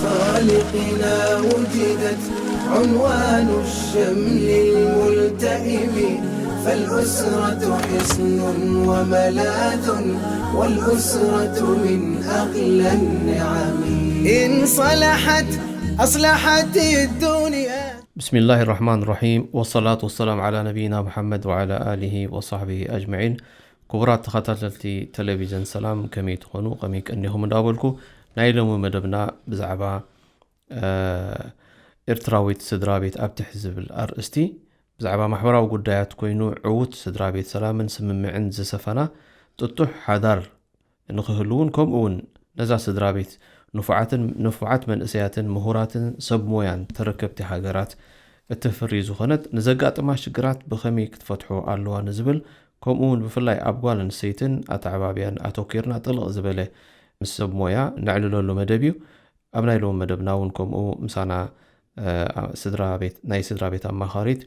خالقنا وجدت عنوان الشمل الملتئم، فالأسرة حصن وملاذ، والأسرة من أغلى النعم. إن صلحت أصلحت الدنيا. ብስሚላህ ራሕማን ራሒም፣ ወሰላቱ ወሰላም ዓላ ነቢይና ሙሓመድ ወዓላ ኣሊሂ ወሳሕቢሂ ኣጅመዒን። ክቡራት ተኸታተልቲ ቴሌቪዥን ሰላም፣ ከመይ ትኾኑ? ከመይ ቀኒኹም እንዳበልኩ፣ ናይ ሎሚ መደብና ብዛዕባ ኤርትራዊት ስድራ ቤት ኣብ ትሕቲ ዝብል ኣርእስቲ፣ ብዛዕባ ማሕበራዊ ጉዳያት ኮይኑ፣ ዕዉት ስድራ ቤት ሰላምን ስምምዕን ዝሰፈና ጥጡሕ ሓዳር ንኽህልውን፣ ከምኡ እውን ነዛ ስድራ ቤት ንፉዓትን ንፉዓት መንእሰያትን ምሁራትን ሰብ ሞያን ተረከብቲ ሃገራት እትፍሪ ዝኾነት፣ ንዘጋጥማ ሽግራት ብኸመይ ክትፈትሖ ኣለዋ ንዝብል፣ ከምኡ እውን ብፍላይ ኣብ ጓል ኣንስተይትን ኣተዓባብያን ኣተኪርና ጥልቕ ዝበለ ምስ ሰብ ሞያ ነዕልለሉ መደብ እዩ። ኣብ ናይ ሎሚ መደብና እውን ከምኡ ምሳና ስድራ ቤት ናይ ስድራ ቤት ኣማኻሪት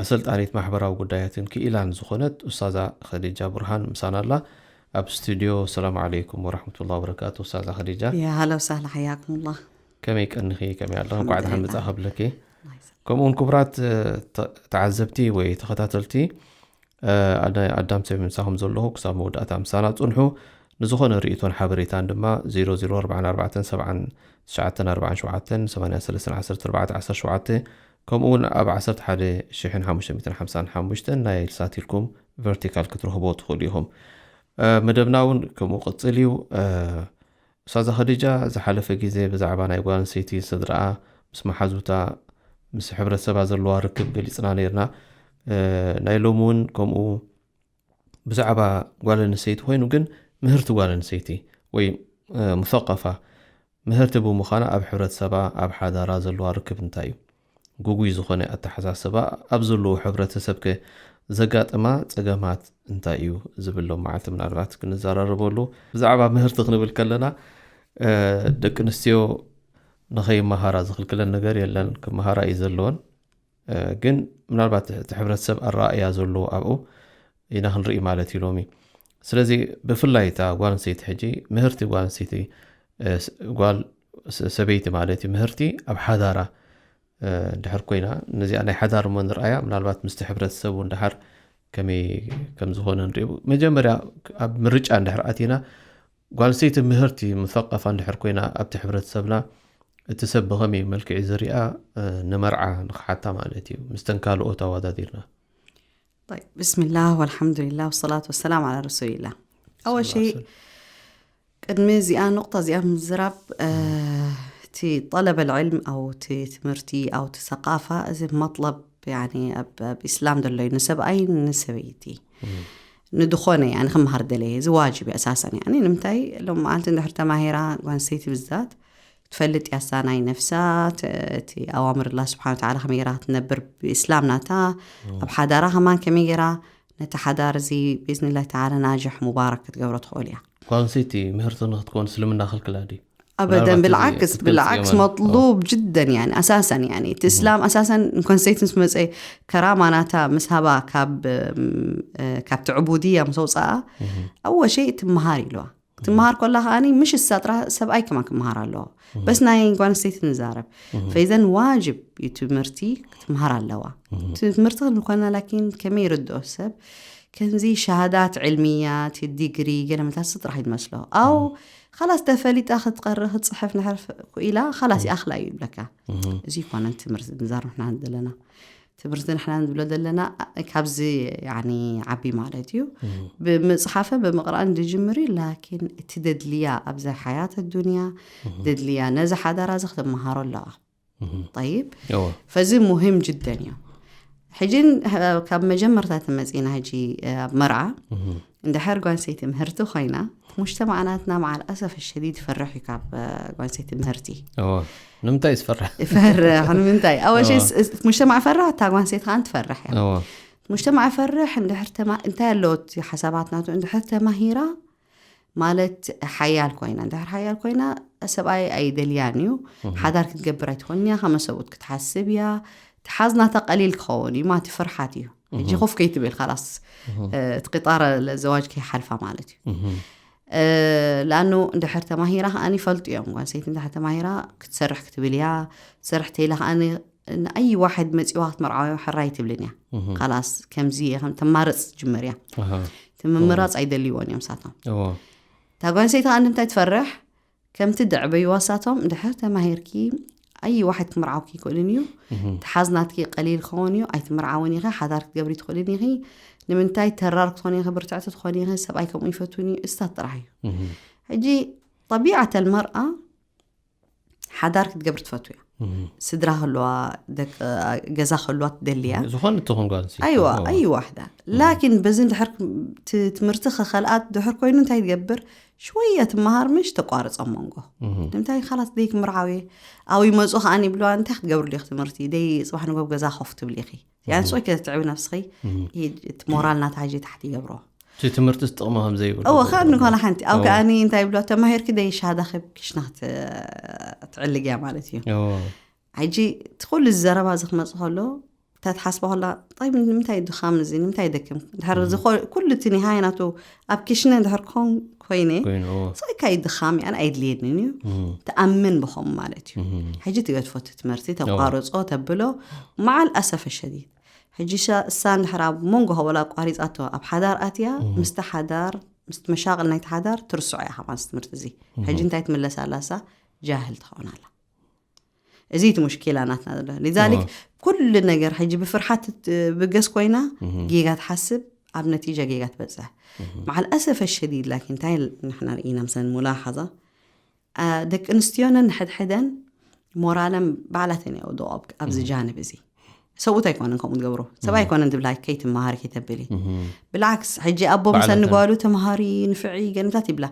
ኣሰልጣኒት ማሕበራዊ ጉዳያትን ክኢላን ዝኾነት ኡስታዛ ኸዲጃ ቡርሃን ምሳና ኣላ ኣብ ስቱድዮ። ሰላም ዓለይኩም ወራሕመቱላ ወበረካቱ። ኡስታዛ ኸዲጃ፣ يا هلا وسهلا، حياكم الله. ከመይ ቀንኺ? ከመይ ኣለኺ? እንኳዕ ደሓን መጻ ከብለኪ። الله يسلمك. ከምኡውን ክቡራት ተዓዘብቲ ወይ ተኸታተልቲ፣ ኣዳም ሰብ ምሳኹም ዘለኹ ክሳብ መወዳእታ ምሳና ጽንሑ። ንዝኾነ ርእይቶን ሓበሬታን ድማ ዜሮ ዜሮ ኣርባዕተ ኣርባዕተ ሰብዓን ትሽዓተን ኣርባዕተ ዓሰርተ ኣርባዕተ ዓሰርተ ሸውዓተ፣ ከምኡ እውን ኣብ ዓሰርተ ሓደ ሽሕን ሓሙሽተ ሚእትን ሓምሳን ሓሙሽተን ናይ ሳቲልኮም ቨርቲካል ክትረኽቦ ትኽእሉ ኢኹም። መደብና እውን ከምኡ ቅጽል እዩ። ኡስታዛ ኸዲጃ፣ ዝሓለፈ ግዜ ብዛዕባ ናይ ጓል ኣንስተይቲ ስድራኣ ምስ መሓዙታ ምስ ሕብረተሰባ ዘለዋ ርክብ ገሊጽና ነርና። ናይ ሎሚ እውን ከምኡ ብዛዕባ ጓል ኣንስተይቲ ኮይኑ፣ ግን ምህርቲ ጓል ኣንስተይቲ ወይ ሙሰቀፋ ምህርቲ ብምዃና ኣብ ሕብረተሰባ ኣብ ሓዳራ ዘለዋ ርክብ እንታይ እዩ? ግጉይ ዝኾነ ኣተሓሳስባ ኣብ ዘለዎ ሕብረተሰብ ከ ዘጋጥማ ጸገማት እንታይ እዩ ዝብል ሎም መዓልቲ ምናልባት ክንዘራረበሉ። ብዛዕባ ምህርቲ ክንብል ከለና ደቂ ኣንስትዮ ንኸይመሃራ ዝኽልክለን ነገር የለን፣ ክመሃራ እዩ ዘለወን። ግን ምናልባት እቲ ሕብረተሰብ ኣረኣእያ ዘለዎ ኣብኡ ኢና ክንርኢ ማለት እዩ ሎሚ። ስለዚ ብፍላይ እታ ጓል ኣንስተይቲ ሕጂ ምህርቲ ጓል ኣንስተይቲ ጓል ሰበይቲ ማለት እዩ ምህርቲ ኣብ ሓዳራ ድሕር ኮይና፣ ነዚኣ ናይ ሓዳር እሞ ንርኣያ ምናልባት ምስቲ ሕብረተሰብ እውን ድሓር ከመይ ከም ዝኾነ ንሪኦ። መጀመርያ ኣብ ምርጫ እንድሕር ኣቲና ጓል ኣንስተይቲ ምህርቲ ሙሰቀፋ እንድሕር ኮይና ኣብቲ ሕብረተሰብና እቲ ሰብ ብኸመይ መልክዕ ዝሪኣ ንመርዓ ንኽሓታ ማለት እዩ ምስተን ካልኦት ኣወዳዲርና። طيب، بسم الله والحمد لله والصلاة والسلام على رسول الله. أول شيء ቅድሚ እዚኣ ኑቕጣ እዚኣ ምዝራብ እቲ ጠለበ ልዕልም ኣው እቲ ትምህርቲ ኣው እቲ ሰቃፋ እዚ መጥለብ ኣብ ኢስላም ዘሎ እዩ ንሰብኣይ ንሰበይቲ ንድኾነ ክምሃር ደለየ እዚ ዋጅብ እዩ ኣሳሰን ንምንታይ ሎም መዓልቲ እንድሕር ተማሂራ ጓንስተይቲ ብዛት ትፈልጥ ያሳ ናይ ነፍሳ እቲ ኣዋምር ላ ስብሓን ተዓላ ከመይ ራ ክትነብር ብእስላም ናታ ኣብ ሓዳራ ከማን ከመይ ጌራ ነቲ ሓዳር እዚ ብእዝንላህ ተዓላ ናጅሕ ሙባረክ ክትገብሮ ትኽእል እያ። ጓንሰይቲ ምህርቲ ንክትኮን እስልምና ክልክላ ድዩ? ኣበደን ብልዓክስ ብልዓክስ መጥሉብ ጅደን ያኒ ኣሳሰን ያኒ እቲ እስላም ኣሳሰን ንኮንሰይት ምስ መፀ ከራማ ናታ ምስ ሃባ ካብ ካብቲ ዕቡድያ ምስ ኣውፅኣ ኣወ ሸይ ትመሃር ኢልዋ ክትመሃር ኮላ ከዓኒ ምሽ እሳ ጥራሕ ሰብኣይ ከማን ክመሃር ኣለዎ በስ ናይ ጓል ኣንስተይቲ ንዛረብ ፈይዘን ዋጅብ እዩ ትምህርቲ ክትመሃር ኣለዋ ትምህርቲ ክንኮና ላኪን ከመይ ይርድኦ ሰብ ከምዚ ሸሃዳት ዕልምያት ዲግሪ ገለ መታስ ጥራሕ ይመስሎ ኣው ካላስ ተፈሊጣ ክትቀርእ ክትፅሕፍ ንሕር ኢላ ካላስ ይኣኽላ እዩ ይብለካ እዚ ይኮነን ትምህርቲ ንዛረብ ንሕና ዘለና ትምህርቲ ንሕና ንብሎ ዘለና ካብዚ ዓቢ ማለት እዩ ብምፅሓፈ ብምቕራእን ዝጅምር እዩ ላኪን እቲ ደድልያ ኣብዚ ሓያት ኣዱንያ ደድልያ ነዚ ሓዳራ እዚ ክትመሃሮ ኣለዋ ጠይብ ፈዚ ሙሂም ጅደን እዩ ሕጂ ካብ መጀመርታ ተመፂና ሕጂ ኣብ መርዓ እንድሕር ጓንሰይቲ ምህርቲ ኮይና ሙጅተማዕናትና መዓል ኣሰፍ ሸዲድ ይፈርሕ እዩ ካብ ጓንሰይቲ ምህርቲ ንምንታይ ዝፈርሕ ይፈርሕ ንምንታይ ኣወሸ ሙጅተማዕ ፈርሕ እታ ጓንሰይቲ ከዓ ትፈርሕ እያ ሙጅተማዕ ፈርሕ እንድሕር እንታይ ኣለዎ እቲ ሓሳባት ናቱ እንድሕር ተማሂራ ማለት ሓያል ኮይና እንድሕር ሓያል ኮይና ሰብኣይ ኣይደልያን እዩ ሓዳር ክትገብር ኣይትኾን እያ ከመ ሰብኡት ክትሓስብ እያ ትሓዝናታ ቀሊል ክኸውን እዩ ማቲ ፍርሓት እዩ ሕጂ ኮፍ ከይትብል ካላስ እቲ ቂጣረ ዘዋጅ ከይሓልፋ ማለት እዩ ለኣኑ እንድሕር ተማሂራ ከኣኒ ይፈልጡ እዮም። ጓንሰይቲ እንድሕር ተማሂራ ክትሰርሕ ክትብል እያ። ትሰርሕ ተይላ ከኣኒ ንኣይ ዋሕድ መፂዋ ክትመርዓዊ ሕራይ ትብልን እያ። ካላስ ከምዚ ከም ተማረፅ ትጅምር እያ። እቲ ምምራፅ ኣይደልይዎን እዮም ሳቶም። እታ ጓንሰይቲ ከኣ ንምንታይ ትፈርሕ? ከምቲ ደዕበይዋ ሳቶም እንድሕር ተማሂርኪ ኣይ ዋሕድ ክምርዓውኪ ይክእልን እዩ። ተሓዝናትኪ ቀሊል ክኸውን እዩ። ኣይትምርዓውን ኢኺ፣ ሓዳር ክትገብሪ ትኽእልን ኢኺ። ንምንታይ ተራር ክትኾኒ ኢኺ፣ ብርትዕቲ ትኾኒ ኢኺ፣ ሰብኣይ ከምኡ ይፈትውን እዩ። እስታት ጥራሕ እዩ። ሕጂ ጠቢዓተ ልመርኣ ሓዳር ክትገብር ትፈቱ እያ። ስድራ ክህልዋ፣ ገዛ ክህልዋ ትደሊ እያ። ዝኾነ ትኹን ጓል ኣንስተይቲ። ኣይዋ ኣይዋ ዋሕዳ። ላኪን በዚ ድሕር ትምህርቲ ከኸልኣት ድሕር ኮይኑ እንታይ ትገብር? ሽወያ ትመሃር ምሽ ተቋርጾ መንጎ። ንምንታይ? ካላት ደይ ክምርዓው እየ፣ ኣብኡ ይመጹ ከኣ ይብልዋ። እንታይ ክትገብርሉ ኢኺ ትምህርቲ? ደይ ጽባሕ ንጎብ ገዛ ኮፍ ትብሊ ኢኺ። ያን ጾይ ከተትዕቢ ነብስኺ። እቲ ሞራል ናታ ሕጂ ታሕቲ ይገብሮ። እቲ ትምህርትስ ጥቕሚ ከም ዘይብሉ እወ፣ ከኣ ንኮነ ሓንቲ ኣብ ከኣኒ እንታይ ይብሎ? ተማሂርኪ ደይ ሻሃዳ ክብ ክሽና ክትዕልግ እያ ማለት እዩ። ሕጂ እቲ ኩሉ እዚ ዘረባ እዚ ክመጽእ ከሎ እንታይ ትሓስባ ከላ? ጣይ ንምንታይ ድኻም እዚ ንምንታይ ደክም? ድሕር እዚ ኩሉ እቲ ኒሃይ ናቱ ኣብ ክሽነ ድሕር ኮን ኮይነ ኮይነ እወ። ሳይካ ይድኻም ያን ኣይድልየንን እዩ። ትኣምን ብኸም ማለት እዩ። ሕጂ ትገድፎ እቲ ትምህርቲ ተቋርጾ ተብሎ። መዓል ኣሰፈ ሸዲድ ሕጂ እሳ እንድሕር ኣብ መንጎ ከበላ ኣቋሪጻቶ ኣብ ሓዳር ኣትያ ምስቲ ሓዳር ምስቲ መሻቕል ናይቲ ሓዳር ትርስዖ እያ ከማን ትምህርቲ እዚ። ሕጂ እንታይ ትምለስ ኣላ እሳ? ጃህል ትኸውን ኣላ። እዚ እቲ ሙሽኪላ ናትና ዘሎ። ሊዛሊክ ኩሉ ነገር ሕጂ ብፍርሓት ብገስ ኮይና ጌጋ ትሓስብ፣ ኣብ ነቲጃ ጌጋ ትበጽሕ። መዓል ኣሰፈ ሸዲድ ላኪን እንታይ ንሕና ርኢና ምሰን ሙላሓዛ ደቂ ኣንስትዮ ነንሕድሕደን ሞራለን ባዕላተን የውድኦ ኣብዚ ጃንብ እዚ። ሰብኡት ኣይኮነን ከምኡ ትገብሩ። ሰብ ኣይኮነን ትብላ ከይትመሃሪ ከይተብሊ። ብልዓክስ ሕጂ ኣቦ ምሰ ባዕላተን። ንጓሉ ተምሃሪ ንፍዒ ገንታት ይብላ።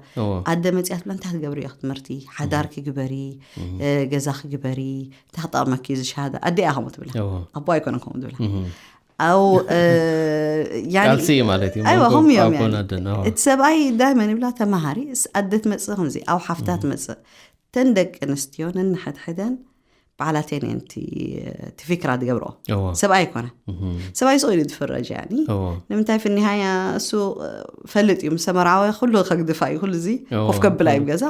ኣደ መፅያ ትብላ እንታይ ክትገብሪ እያ ክትምህርቲ ሓዳር ክግበሪ ገዛ ክግበሪ እንታይ ክጠቕመኪ ዝሻሃዳ ኣደ እያ ከምኡ ትብላ። ኣቦ ኣይኮነን ከምኡ ትብላ። ኣው ቃልሲ ማለት እዩ። ኣይዋ መንጎ ከምኡ እዮም ኣቦን ኣደን፣ ኣዎ። እቲ ሰብኣይ ዳይመን ይብላ ተምሃሪ ኣደ ትመፅእ ከምዚ ኣብ ሓፍታ ትመፅእ ተን ደቂ ኣንስትዮ ነንሕድሕደን ባዕላተን እየን እቲ ፍክራ ዝገብርኦ። ሰብኣይ ኣይኮነ። ሰብኣይ ስቕ ኢሉ ዝፍረጅ ያኒ። ንምንታይ ፍኒሃያ እሱ ፈልጥ እዩ ምስ ተመርዓወ ኩሉ ከግድፋ እዩ ኩሉ እዚ ኮፍ ከብላ እዩ ገዛ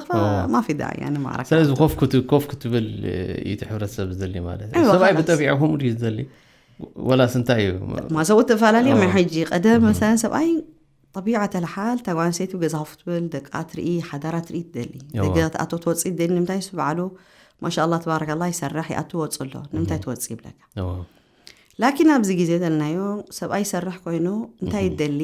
ማፊዳ ያኒ ማዕረካ ስለዚ ኮፍ ክት- ኮፍ ክትብል እዩ እቲ ሕብረተሰብ ዝደሊ ማለት እዩ። ሰብኣይ ብጠቢዑ ከምኡ ድዩ ዝደሊ? ወላስ እንታይ እዩ? ማሰቡ ተፈላለዮም ሕጂ ቀደም መሰለን ሰብኣይ ጠቢዓት ኣልሓል እታ ጓል ኣንስተይቲ ገዛ ኮፍ ትብል ደቃ ትርኢ ሓዳራ ትርኢ ትደሊ። ደገ ክትኣቶ ትወፅእ ትደሊ ንምንታይ እሱ ባዕሉ ማሻ ኣላ ተባረከላ ይሰርሕ ይኣቱ ይወፅእ ኣሎ ንምንታይ ትወፅእ ይብለካ። ላኪን ኣብዚ ግዜ ዘለናዮ ሰብኣይ ይሰርሕ ኮይኑ እንታይ ይደሊ?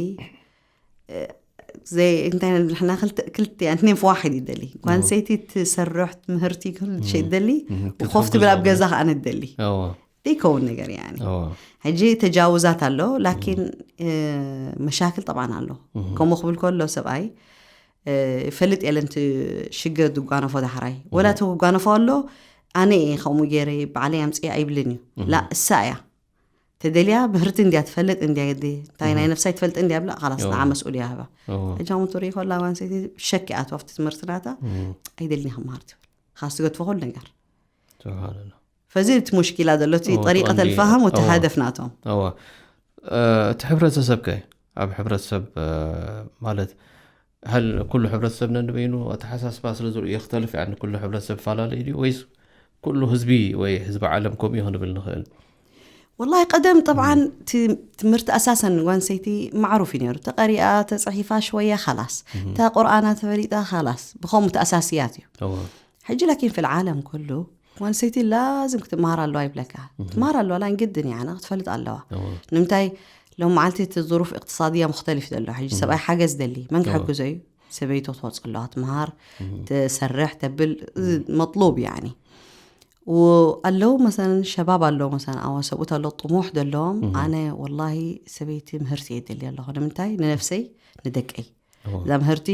ዘይ እንታይ ንሕና ክልተ ክልተ እትኔን ፍዋሒድ ይደሊ። ጓል ኣንስተይቲ ትሰርሕ ትምህርቲ ክል ሸይ ትደሊ። ኮፍ ትብል ኣብ ገዛ ከኣ ንደሊ። ዘይከውን ነገር ያኒ። ሕጂ ተጃውዛት ኣሎ ላኪን መሻክል ጠብዓን ኣሎ። ከምኡ ክብል ከሎ ሰብኣይ ይፈልጥ የለን እቲ ሽግር ዝጓነፎ ዳሕራይ ወላ እቲ ክጓነፎ ኣሎ ኣነ እየ ከምኡ ገይረ ባዕለይ ኣምፅእ ኣይብልን እዩ። ላ እሳ እያ ተደልያ ምህርቲ እንድያ ትፈልጥ እንድያ ግዲ እንታይ ናይ ነፍሳ ይትፈልጥ እንድያ ብላ ካላስ ንዓ መስኡል እያ ህባ። ሕጂ ከምኡ ትርኢ ከላ ጓል ኣንስተይቲ ሸክ እያ ትወፍቲ ትምህርቲ ናታ ኣይደልን እየ ክመሃር ትብል። ካስ ትገድፎ ኩሉ ነገር። ፈዚ እቲ ሙሽኪላ ዘሎ እቲ ጠሪቀት ኣልፋሃም ወቲ ሃደፍ ናቶም። እቲ ሕብረተሰብ ከ ኣብ ሕብረተሰብ ማለት ሃል ኩሉ ሕብረተሰብ ነንበይኑ ኣተሓሳስባ ስለ ዝርእዩ ይክተልፍ ያ ኩሉ ሕብረተሰብ ፈላለ እዩ ወይስ ኩሉ ህዝቢ ወይ ህዝቢ ዓለም ከምኡ እዩ ክንብል ንኽእል? ወላሂ ቀደም ጠብዓን ትምህርቲ ኣሳሰን ጓንሰይቲ ማዕሩፍ እዩ ነይሩ። ተቀሪኣ ተፅሒፋ ሽወያ ካላስ እታ ቁርኣና ተፈሊጣ ካላስ ብኸምኡ ተኣሳስያት እዩ። ሕጂ ላኪን ፊል ዓለም ኩሉ ጓንሰይቲ ላዝም ክትመሃር ኣለዋ ይብለካ። ክትመሃር ኣለዋ ላን ግድን ያና ክትፈልጥ ኣለዋ። ንምንታይ ሎም መዓልቲ እቲ ظروف اقتصادية مختلف ዘሎ ሕጂ ሰብኣይ ሓገዝ ደሊ መን ክሕግዞ እዩ? ሰበይቶ ትወፅእ ኣለዋ ትምሃር ትሰርሕ ተብል መጥሉብ ያኒ ኣለዉ መሰለን ሸባብ ኣለዉ መሰለን ኣዋ ሰብኡት ኣለዉ ጥሙሕ ዘለዎም ኣነ ወላሂ ሰበይቲ ምህርቲ እየ ደሊ ኣለኹ ንምንታይ ንነፍሰይ ንደቀይ እዛ ምህርቲ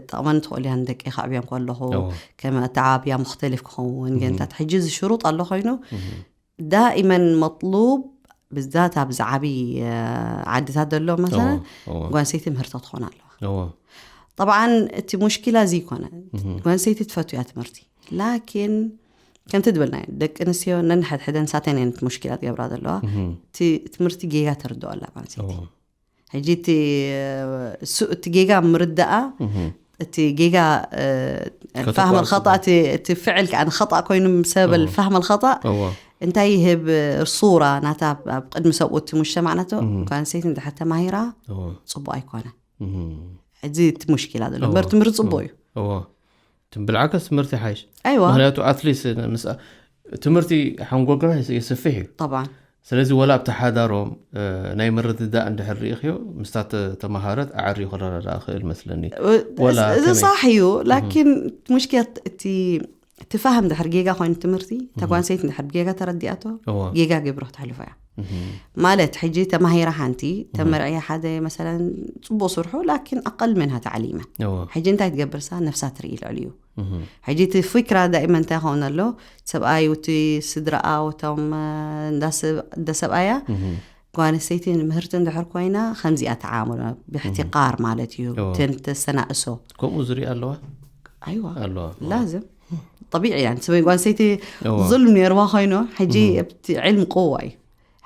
ጠቕመን ትኽእል እያ ንደቀይ ከዕብዮም ከለኹ ከም ኣተዓባብያ ሙክተሊፍ ክኸውን ገንታት ሕጂ እዚ ሽሩጥ ኣሎ ኮይኑ ዳኢመን መጥሉብ ብዛት ኣብዚ ዓብይ ዓድታት ዘሎ መሰለን ጓንሰይቲ ምህርቶ ትኾን ኣለዋ። ጠብዓን እቲ ሙሽኪላ እዚ ይኮነ ጓንሰይቲ ትፈቱ እያ ትምህርቲ ላኪን ከምቲ ዝበልና ደቂ ኣንስትዮ ነንሕድሕደን ሳተን እየን እቲ ሙሽኪላ ትገብራ ዘለዋ። እቲ ትምህርቲ ጌጋ ተርድኦ ኣላ ጓንሰይቲ። ሕጂ እቲ ጌጋ ምርዳኣ እቲ ጌጋ ፋህመ ኸጣእ፣ እቲ ፍዕል ከዓ ንኸጣእ ኮይኑ ሰበብ ፋህመ ኸጣእ እንታይ ይህብ ሱራ ናታ ኣብ ቅድሚ ሰብኡት ሙሽተ ማዕነቶ ጓንሰይቲ እንድሕር ተማሂራ ጽቡቅ ኣይኮነ። እዚ እቲ ሙሽኪላ ዘሎ እምበር ትምህርቲ ጽቡቅ እዩ። ትንብልዓከስ ትምህርቲ ሓይሽ ኣይዋ ምክንያቱ ኣትሊስ ትምህርቲ ሓንጎልና የስፍሕ እዩ። طبعا ስለዚ ወላ ኣብቲ ሓዳሮም ናይ ምርድዳእ እንድሕር ርኢኽዮ ምስታ ተመሃረት ኣዕርዩ ክረዳዳእ ክእል መስለኒ። ወላ እዚ ከመይ? ሳሕ እዩ ላኪን ሙሽኪላ እቲ እቲ ፋህም ድሕር ጌጋ ኮይኑ ትምህርቲ ተጓንሰይቲ ድሕር ጌጋ ተረዲኣቶ እዋ። ጌጋ ገብሮ ተሕልፎ እያ ማለት ሕጂ ተማሂራ ሓንቲ ተመርዕያ ሓደ መሰለን ጽቡቅ ስርሑ ላኪን ኣቀል መንሃ ተዓሊመ እዋ። ሕጂ እንታይ ትገብርሳ ነፍሳ ትርኢ ልዕልዩ እህ። ሕጂ እቲ ፍክራ ዳኢመ እንታይ ይኸውን ኣሎ ሰብኣይ እቲ ስድራኣ እቶም እንዳ ሰብኣያ እህ። ጓል ኣንስተይቲ ንምህርቲ እንድሕር ኮይና ከምዚኣ ተዓምሎ ብሕትቃር ማለት እዩ እዎ። ተን ተሰናእሶ ከምኡ ዝርኢ ኣለዋ ኣይዋ ኣለዋ ላዝም طبيعي يعني سبي ጓል ኣንስተይቲ እዎ። ظلم ነይርዋ ኮይኑ ሕጂ ኣብቲ ዕልም ቅዋ እዩ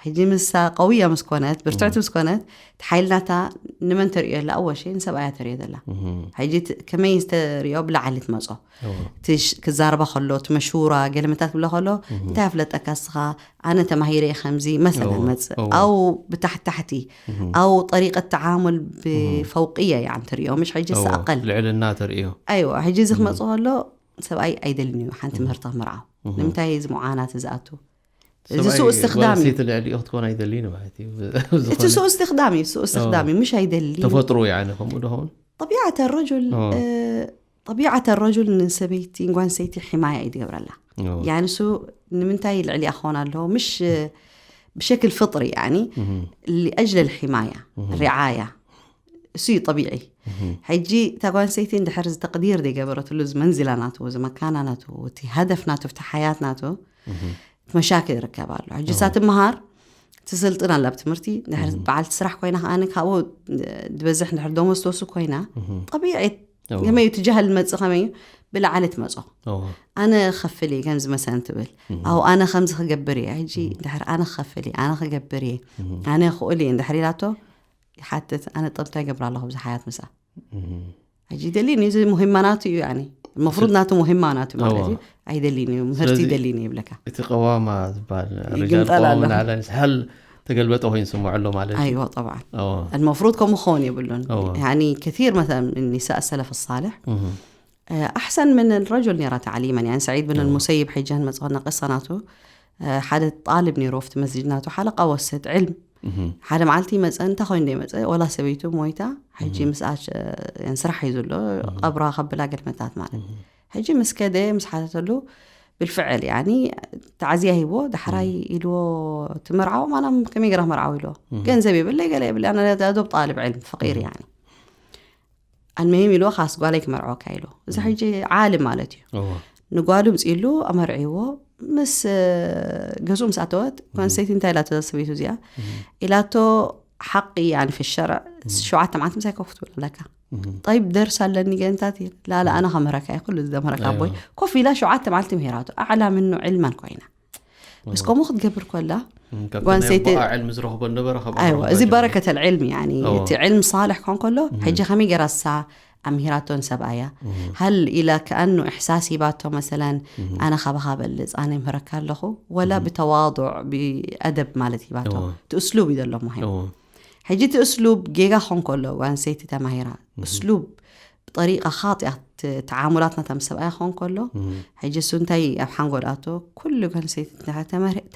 ሕጂ ምሳ ቀውያ ምስ ኮነት ብርትዕቲ ምስ ኮነት እቲ ሓይልናታ ንመን ተርእዮ ኣላ ኣወሸ ንሰብኣያ ተርእዮ ዘላ እህ። ሕጂ እቲ ከመይ ዝተርእዮ ብላዕሊ ትመጾ እዎ። ትሽ- ክዛረባ ከሎ እቲ መሽውራ ገለመታት ብሎ ከሎ እንታይ ኣፍለጠካ እስኻ ኣነ ተማሂረ እየ ከምዚ መሰለን እዎ፣ መጽእ እዎ። ኣው ብታሕታሕቲ ኣው ጠሪቀት ተዓሙል ብፈውቅየ እያ ንትሪኦ ምሽ ሕጂ እዎ፣ ሰኣቀል ልዕልና ተርእዮ ኣይዋ ሕጂ እዚ ክመጽእ ከሎ ሰብኣይ ኣይደልን እዩ ሓንቲ ምህርቲ ክምርዓው ንምንታይ እዚ ሙዓናት ዝኣቱ እዚ ስኡ እስትክዳም እዩ ጓልሴት ልዕሊኡ ክትኮን ኣይደልይን ማለት እዩ እቲ ስኡ እስትክዳም እዩ ስኡ እስትክዳም እዩ ምሽ ኣይደሊ ተፈጥሮ ያኒ ከምኡ ደኸውን طبيعة الرجل آه. آه، طبيعة الرجل ንሰበይቲ ጓንሰይቲ ሕማያ እዩ ትገብረላ እዎ። يعني እሱ ንምንታይ ልዕሊ ኣኾን ኣለዎ مش بشكل فطري يعني لأجل الحماية الرعاية እሱ እዩ طبيعي ሕጂ እታ ጓንሰይቲ እንድሕር ዝተቅዲር ዘይገበረትሉ እዚ መንዚላ ናቱ እዚ መካና ናቱ እቲ ሃደፍ ናቱ እቲ ሓያት ናቱ መሻክል ይርከብ ኣሎ ሕጂ እሳ ትምሃር ትስልጥን ኣላ ኣብ ትምህርቲ ድሕር በዓልቲ ስራሕ ኮይና ከኣ ካብኡ ዝበዝሕ ድሕር ደሞዝ ትወስድ ኮይና ጠቢዒ እዎ። ከመይ እዩ ትጃህል መጽእ ከመይ እዩ ብላዕሊ ትመጾ እዎ። ኣነ ከፍል እየ ከምዚ መሰለን ትብል ኣው ኣነ ከምዚ ክገብር እየ ሕጂ ድሕር ኣነ ክኸፍል እየ ኣነ ክገብር እየ ኣነ ክእል እየ እንድሕር ኢላቶ ይሓትት ኣነ ጠብታ ይገብር ኣለኹ ብዚ ሓያት ምሳ እህ። ሕጂ ደሊኒ እዚ ሙሂማ ናቱ እዩ ያኒ መፍሩድ ናቱ ሙሂማ ናቱ ማለት እዩ እዎ። ኣይደሊኒ እዩ ምህርቲ ስለዚ- ይደሊኒ ይብለካ እቲ ቀዋማ ዝበሃል ይግንጠል ኣሎ። ንዓላ ሃል ተገልበጠ ኮይኑ ይስምዖ ኣሎ ማለት እዩ ايوه طبعا እዎ። المفروض كم خون يبلون أوه. يعني كثير مثلا من نساء السلف الصالح እህ። آه، احسن من الرجل نرى تعليما يعني سعيد بن المسيب حيجان مصغرنا قصة ناتو آه، ሓደ ጣልብ ነይሩ ኣብቲ መስጅድ ናቱ ሓለቃ ወሰድ ዕልም እህ። ሓደ መዓልቲ ይመፀ እንታይ ኮይኑ ዶ ይመፀ ወላ ሰበይቱ ሞይታ ሕጂ ምስኣ ሸ- ስራሕ እዩ ዘሎ ቀብራ ከብላ ገድመታት ማለት ሕጂ ምስ ከደ ምስ ሓተተሉ ብልፍዕል ያኒ ተዓዝያ ሂቦ ዳሕራይ ኢልዎ ትመርዓው ማና ከመይ ገራ መርዓው ኢልዎ ገንዘብ የብለይ ገለ የብለይ ኣነ ዶብ ጣልብ ዕልም ፈቂር ያኒ ኣልመሂም ኢልዎ ካስ ጓለይ ክመርዖካ ኢልዎ እዚ ሕጂ ዓልም ማለት እዩ እዎ። ንጓሉ ምፅኢሉ ኣመርዒዎ ምስ ገዝኡ ምስ ኣተወት ጓንስተይቲ እንታይ ኢላቶ ሰበይቱ እዚኣ ኢላቶ ሓቂ يعني في الشرع ሸውዓተ መዓልቲ ምሳይ ኮፍ ትብል ኣለካ طيب درس ኣለኒ ገንታት لا لا ኣነ ከምህረካ እየ ኩሉ ዝደምህረካ ኣቦይ ኮፍ ኢላ ሸውዓተ መዓልቲ ምሂራቶ ኣዕላ ምኑ ዕልመን ኮይና ምስ ከምኡ ክትገብር ኮላ እም፣ ካብቲ ጓል ናይ ሰይቲ- ኣቦኣ ዕልሚ ዝረኽቦ ነበረ ካብ ኣይዋ ኣቦኣ እዚ ዕልሚ። በረከት العلم يعني እዎ። እቲ ዕልም ሳልሕ ኮን ከሎ ሕጂ ከመይ ገይራ እሳ ኣምሂራቶ ንሰብኣያ ሃል ኢላ ከኣኑ እሕሳስ ሂባቶ መሰለን ኣነ ካባኻ በልፅ ኣነ ምህረካ ኣለኹ ወላ ብተዋضዕ ብኣደብ ማለት ሂባቶ እዎ። እቲ እስሉብ እዩ ዘሎ ማሂ እዎ። ሕጂ እቲ እስሉብ ጌጋ ኾን ከሎ ጓንሰይቲ ተማሂራ እስሉብ ብጠሪቃ ካጢያ ተዓሙላት ናታ ምስ ሰብኣያ ኾን ከሎ ሕጂ እሱ እንታይ ኣብ ሓንጎል ኣቶ ኩሉ ጓንሰይቲ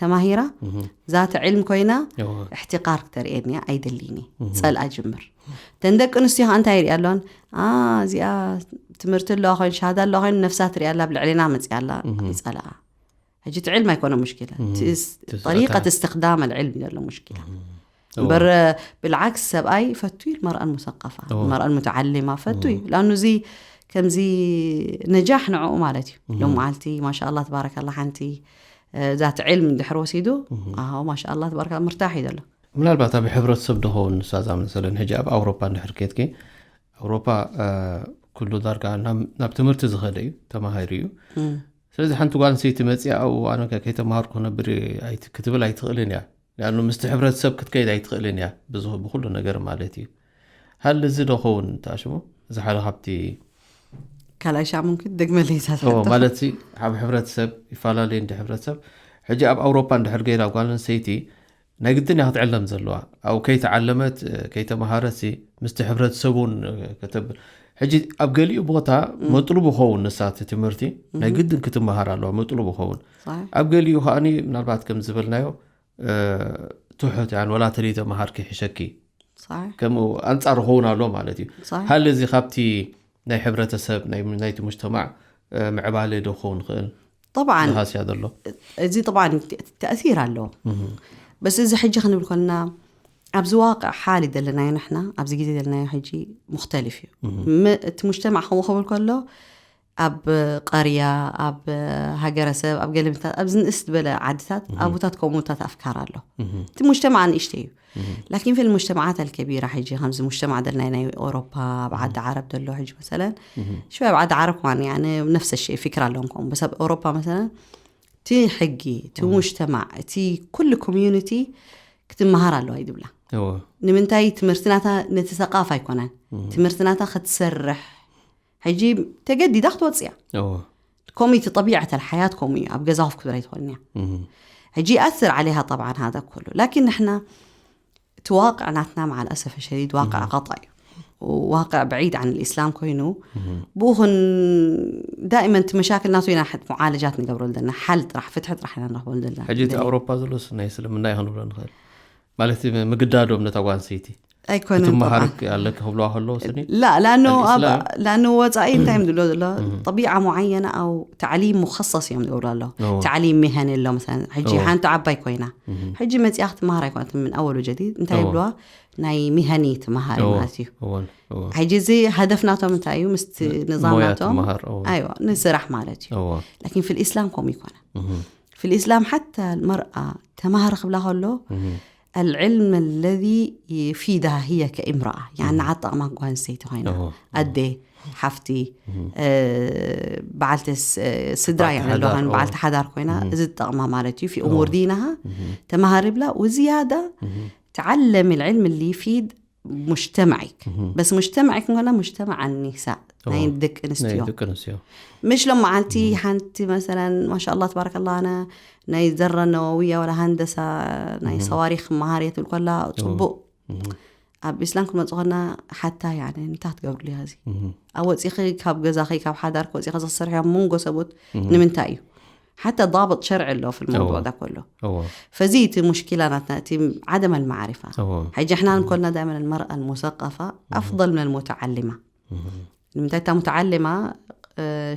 ተማሂራ ዛተ ዕልም ኮይና እዎ። እሕትቃር ክተርእየኒ ኣይደሊኒ ፀልኣ ጅምር እተን ደቂ ኣንስትዮ ከዓ እንታይ ይሪኣ ኣለዋን ኣ እዚኣ ትምህርቲ ኣለዋ ኮይኑ ሻሃዳ ኣለዋ ኮይኑ ነፍሳ ትሪኣ ኣላ ብልዕሌና መፅያ ኣላ ይፀልኣ ሕጂ እቲ ዕልም ኣይኮነ ሙሽኪላ እቲ ጠሪቀት ስርዓት- እስትክዳም ኣልዕልም ዘሎ ሙሽኪላ እዎ። እምበር ብልዓክስ ሰብኣይ ፈቱ እዩ መርኣን ሙሰቀፋ እዎ። መርኣን ሙተዓሊማ ፈቱ እዩ ላኑ እዚ ከምዚ ነጃሕ ንዕኡ ማለት እዩ ሎም መዓልቲ ማሻ ኣላ ትባረከላ ሓንቲ ዛት ዕልም እንድሕር ወሲዱ ኣዎ ማሻ ኣላ ትባረከላ ምርታሕ እዩ ዘሎ ምናልባት ኣብ ሕብረተሰብ ድኸውን ንሳዛ መሰለን ሕጂ ኣብ ኣውሮፓ እንድሕር ኬድኪ ኣውሮፓ እ፣ ኩሉ ዳርጋ ናብ ናብ ትምህርቲ ዝኸደ እዩ ተማሃሪ እዩ ስለዚ ሓንቲ ጓል ኣንስተይቲ መፅኣ ኣብኡ ኣነ ከ ከይተማሃርኩ ክነብር እየ ኣይት- ክትብል ኣይትኽእልን እያ ሊኣኑ ምስቲ ሕብረተሰብ ክትከይድ ኣይትኽእልን እያ ብዙ- ብኩሉ ነገር ማለት እዩ ሃል እዚ ዶ ኸውን ተኣሽሙ እዚ ሓደ ካብቲ ካልኣይ ሻዕ ምምክን ደግመለይ እዛ ሕቶ። ማለት ኣብ ሕብረተሰብ ይፈላለዩ እንዲ ሕብረተሰብ። ሕጂ ኣብ ኣውሮፓ እንድሕር ገይራ ጓል ኣንስተይቲ ናይ ግድን እያ ክትዕለም ዘለዋ። ኣብ ከይተዓለመት ከይተመሃረሲ ምስቲ ሕብረተሰብ እውን ከተብል። ሕጂ ኣብ ገሊኡ ቦታ መጥሉብ ኸውን ንሳት ትምህርቲ ናይ ግድን ክትመሃር ኣለዋ፣ መጥሉብ ኸውን። ኣብ ገሊኡ ከዓኒ ምናልባት ከም ዝበልናዮ ትሑት ያን ወላ ተለይተመሃርኪ ይሕሸኪ ከምኡ ኣንጻር ኸውን ኣሎ ማለት እዩ። ሃለ እዚ ካብቲ ናይ ሕብረተሰብ ናይቲ ሙጅተማዕ ምዕባለ ዶ ክኸውን ይኽእል? طبعا ሃስያ ዘሎ እዚ طبعا ተእሲር ኣለዎ። በስ እዚ ሕጂ ክንብል ኮልና ኣብዚ ዋቅዕ ሓሊ ዘለናዮ ንሕና ኣብዚ ግዜ ዘለናዮ ሕጂ ሙክተልፍ እዩ። እቲ ሙጅተማዕ ከምኡ ክብል ከሎ ኣብ ቀርያ ኣብ ሃገረሰብ ኣብ ገለምታት ኣብዚ ንእስ ዝበለ ዓድታት ኣቡታት ከምኡታት ኣፍካር ኣሎ። እቲ ሙጅተማዕ ንእሽተ እዩ። ላኪን ፊል ሙጅተማዓት ኣልከቢራ ሕጂ ከምዚ ሙጅተማዕ ደልናይ ናይ ኦሮፓ ኣብ ዓዲ ዓረብ ደሎ ሕጂ መሰለን ሽወ ኣብ ዓዲ ዓረብ ከማን ያነ ነፍሰ ሸይ ፊክር ኣለዎም ከምኡ በስ ኣብ ኦሮፓ መሰለን እቲ ሕጊ እቲ ሙጅተማዕ እቲ ኩሉ ኮሚዩኒቲ ክትመሃር ኣለዋ ይድብላ። ንምንታይ ትምህርቲ ናታ ነቲ ሰቃፍ ኣይኮነን። ትምህርቲ ናታ ክትሰርሕ ሕጂ ተገዲዳ ክትወፅያ ከምኡ እቲ ጠቢዐት ኣልሓያት ከምኡ እዩ። ኣብ ገዛ ኮፍ ክትብል ኣይትኾንያ። ሕጂ يأثر عليها طبعا هذا كله لكن نحن እቲ ዋቅዕ ናትና مع الأسف الشديد ዋቅዕ قطع እዩ። ዋቅዕ بعيد عن الإسلام ኮይኑ ብኡኹን دائما እቲ መሻክል ናቱ ኢና ሙዓለጃት ንገብረሉ ዘለና ሓል ጥራሕ ፍትሒ ጥራሕ ኢና ንረኽበሉ ዘለና። ሕጂ እቲ ኣውሮፓ ዘሎስ ናይ እስልምና እዩ ክንብሎ ንኽእል ማለት ምግዳዶም ነታ ጓል ኣንስተይቲ ኣይኮነን ክትመሃር ኣለኪ ክብለዋ ከለዉ ስኒ لا لأنه أب... لأنه ወፃኢ እንታይ እዮም ዝብሎ ዘሎ طبيعة معينة أو تعليم مخصص እዮም ዝገብሩ ኣሎ تعليم مهني ኣሎ مثلا ሕጂ ሓንቲ ዓባይ ኮይና ሕጂ መፂኣ ክትመሃር ኣይኮነት من أول وجديد እንታይ ይብልዋ ናይ مهني ትመሃር ማለት እዩ። ሕጂ እዚ هدف ናቶም እንታይ እዩ ምስቲ نظام ናቶም ኣይዋ ንስራሕ ማለት እዩ። لكن في الإسلام ከምኡ ይኮነ في الإسلام حتى المرأة ተማሃር ክብላ ከሎ العلم الذي يفيدها هي كامرأة يعني ንዓኣ ጠቕማ ጓል ኣንስተይቲ ኮይና ኣደ ሓፍቲ በዓልቲ ስድራ ኣለዋን በዓልቲ ሓዳር ኮይና እዚ ጠቕማ ማለት እዩ في أمور دينها ተማሃር ይብላ وزيادة تعلم العلم اللي يفيد مجتمعك بس مجتمعك نقول مجتمع النساء ናይ ደቂ ኣንስትዮ ደቂ ኣንስትዮ مش لما عالتي حنتي مثلا ما شاء الله تبارك الله أنا ናይ ዘረ ነወውያ ወላ ሃንደሳ ናይ ሰዋሪኽ መሃር እየ ትብል ከላ ፅቡቅ ኣብ ኢስላም ክንመፅ ኮና ሓታ ያኒ እንታይ ክትገብርሉ እያ እዚ ኣብ ወፂኺ ካብ ገዛኺ ካብ ሓዳር ወፂኺ ዝክሰርሕ ኣብ መንጎ ሰቡት ንምንታይ እዩ ሓታ ضابط شرعي ኣሎ في الموضوع ده كله እዎ فزي እቲ مشكلة ናትና እቲ عدم المعرفة እዎ ሕጂ احنا نقولنا دائما المرأة المثقفة أفضل من المتعلمة ንምንታይ እታ متعلمة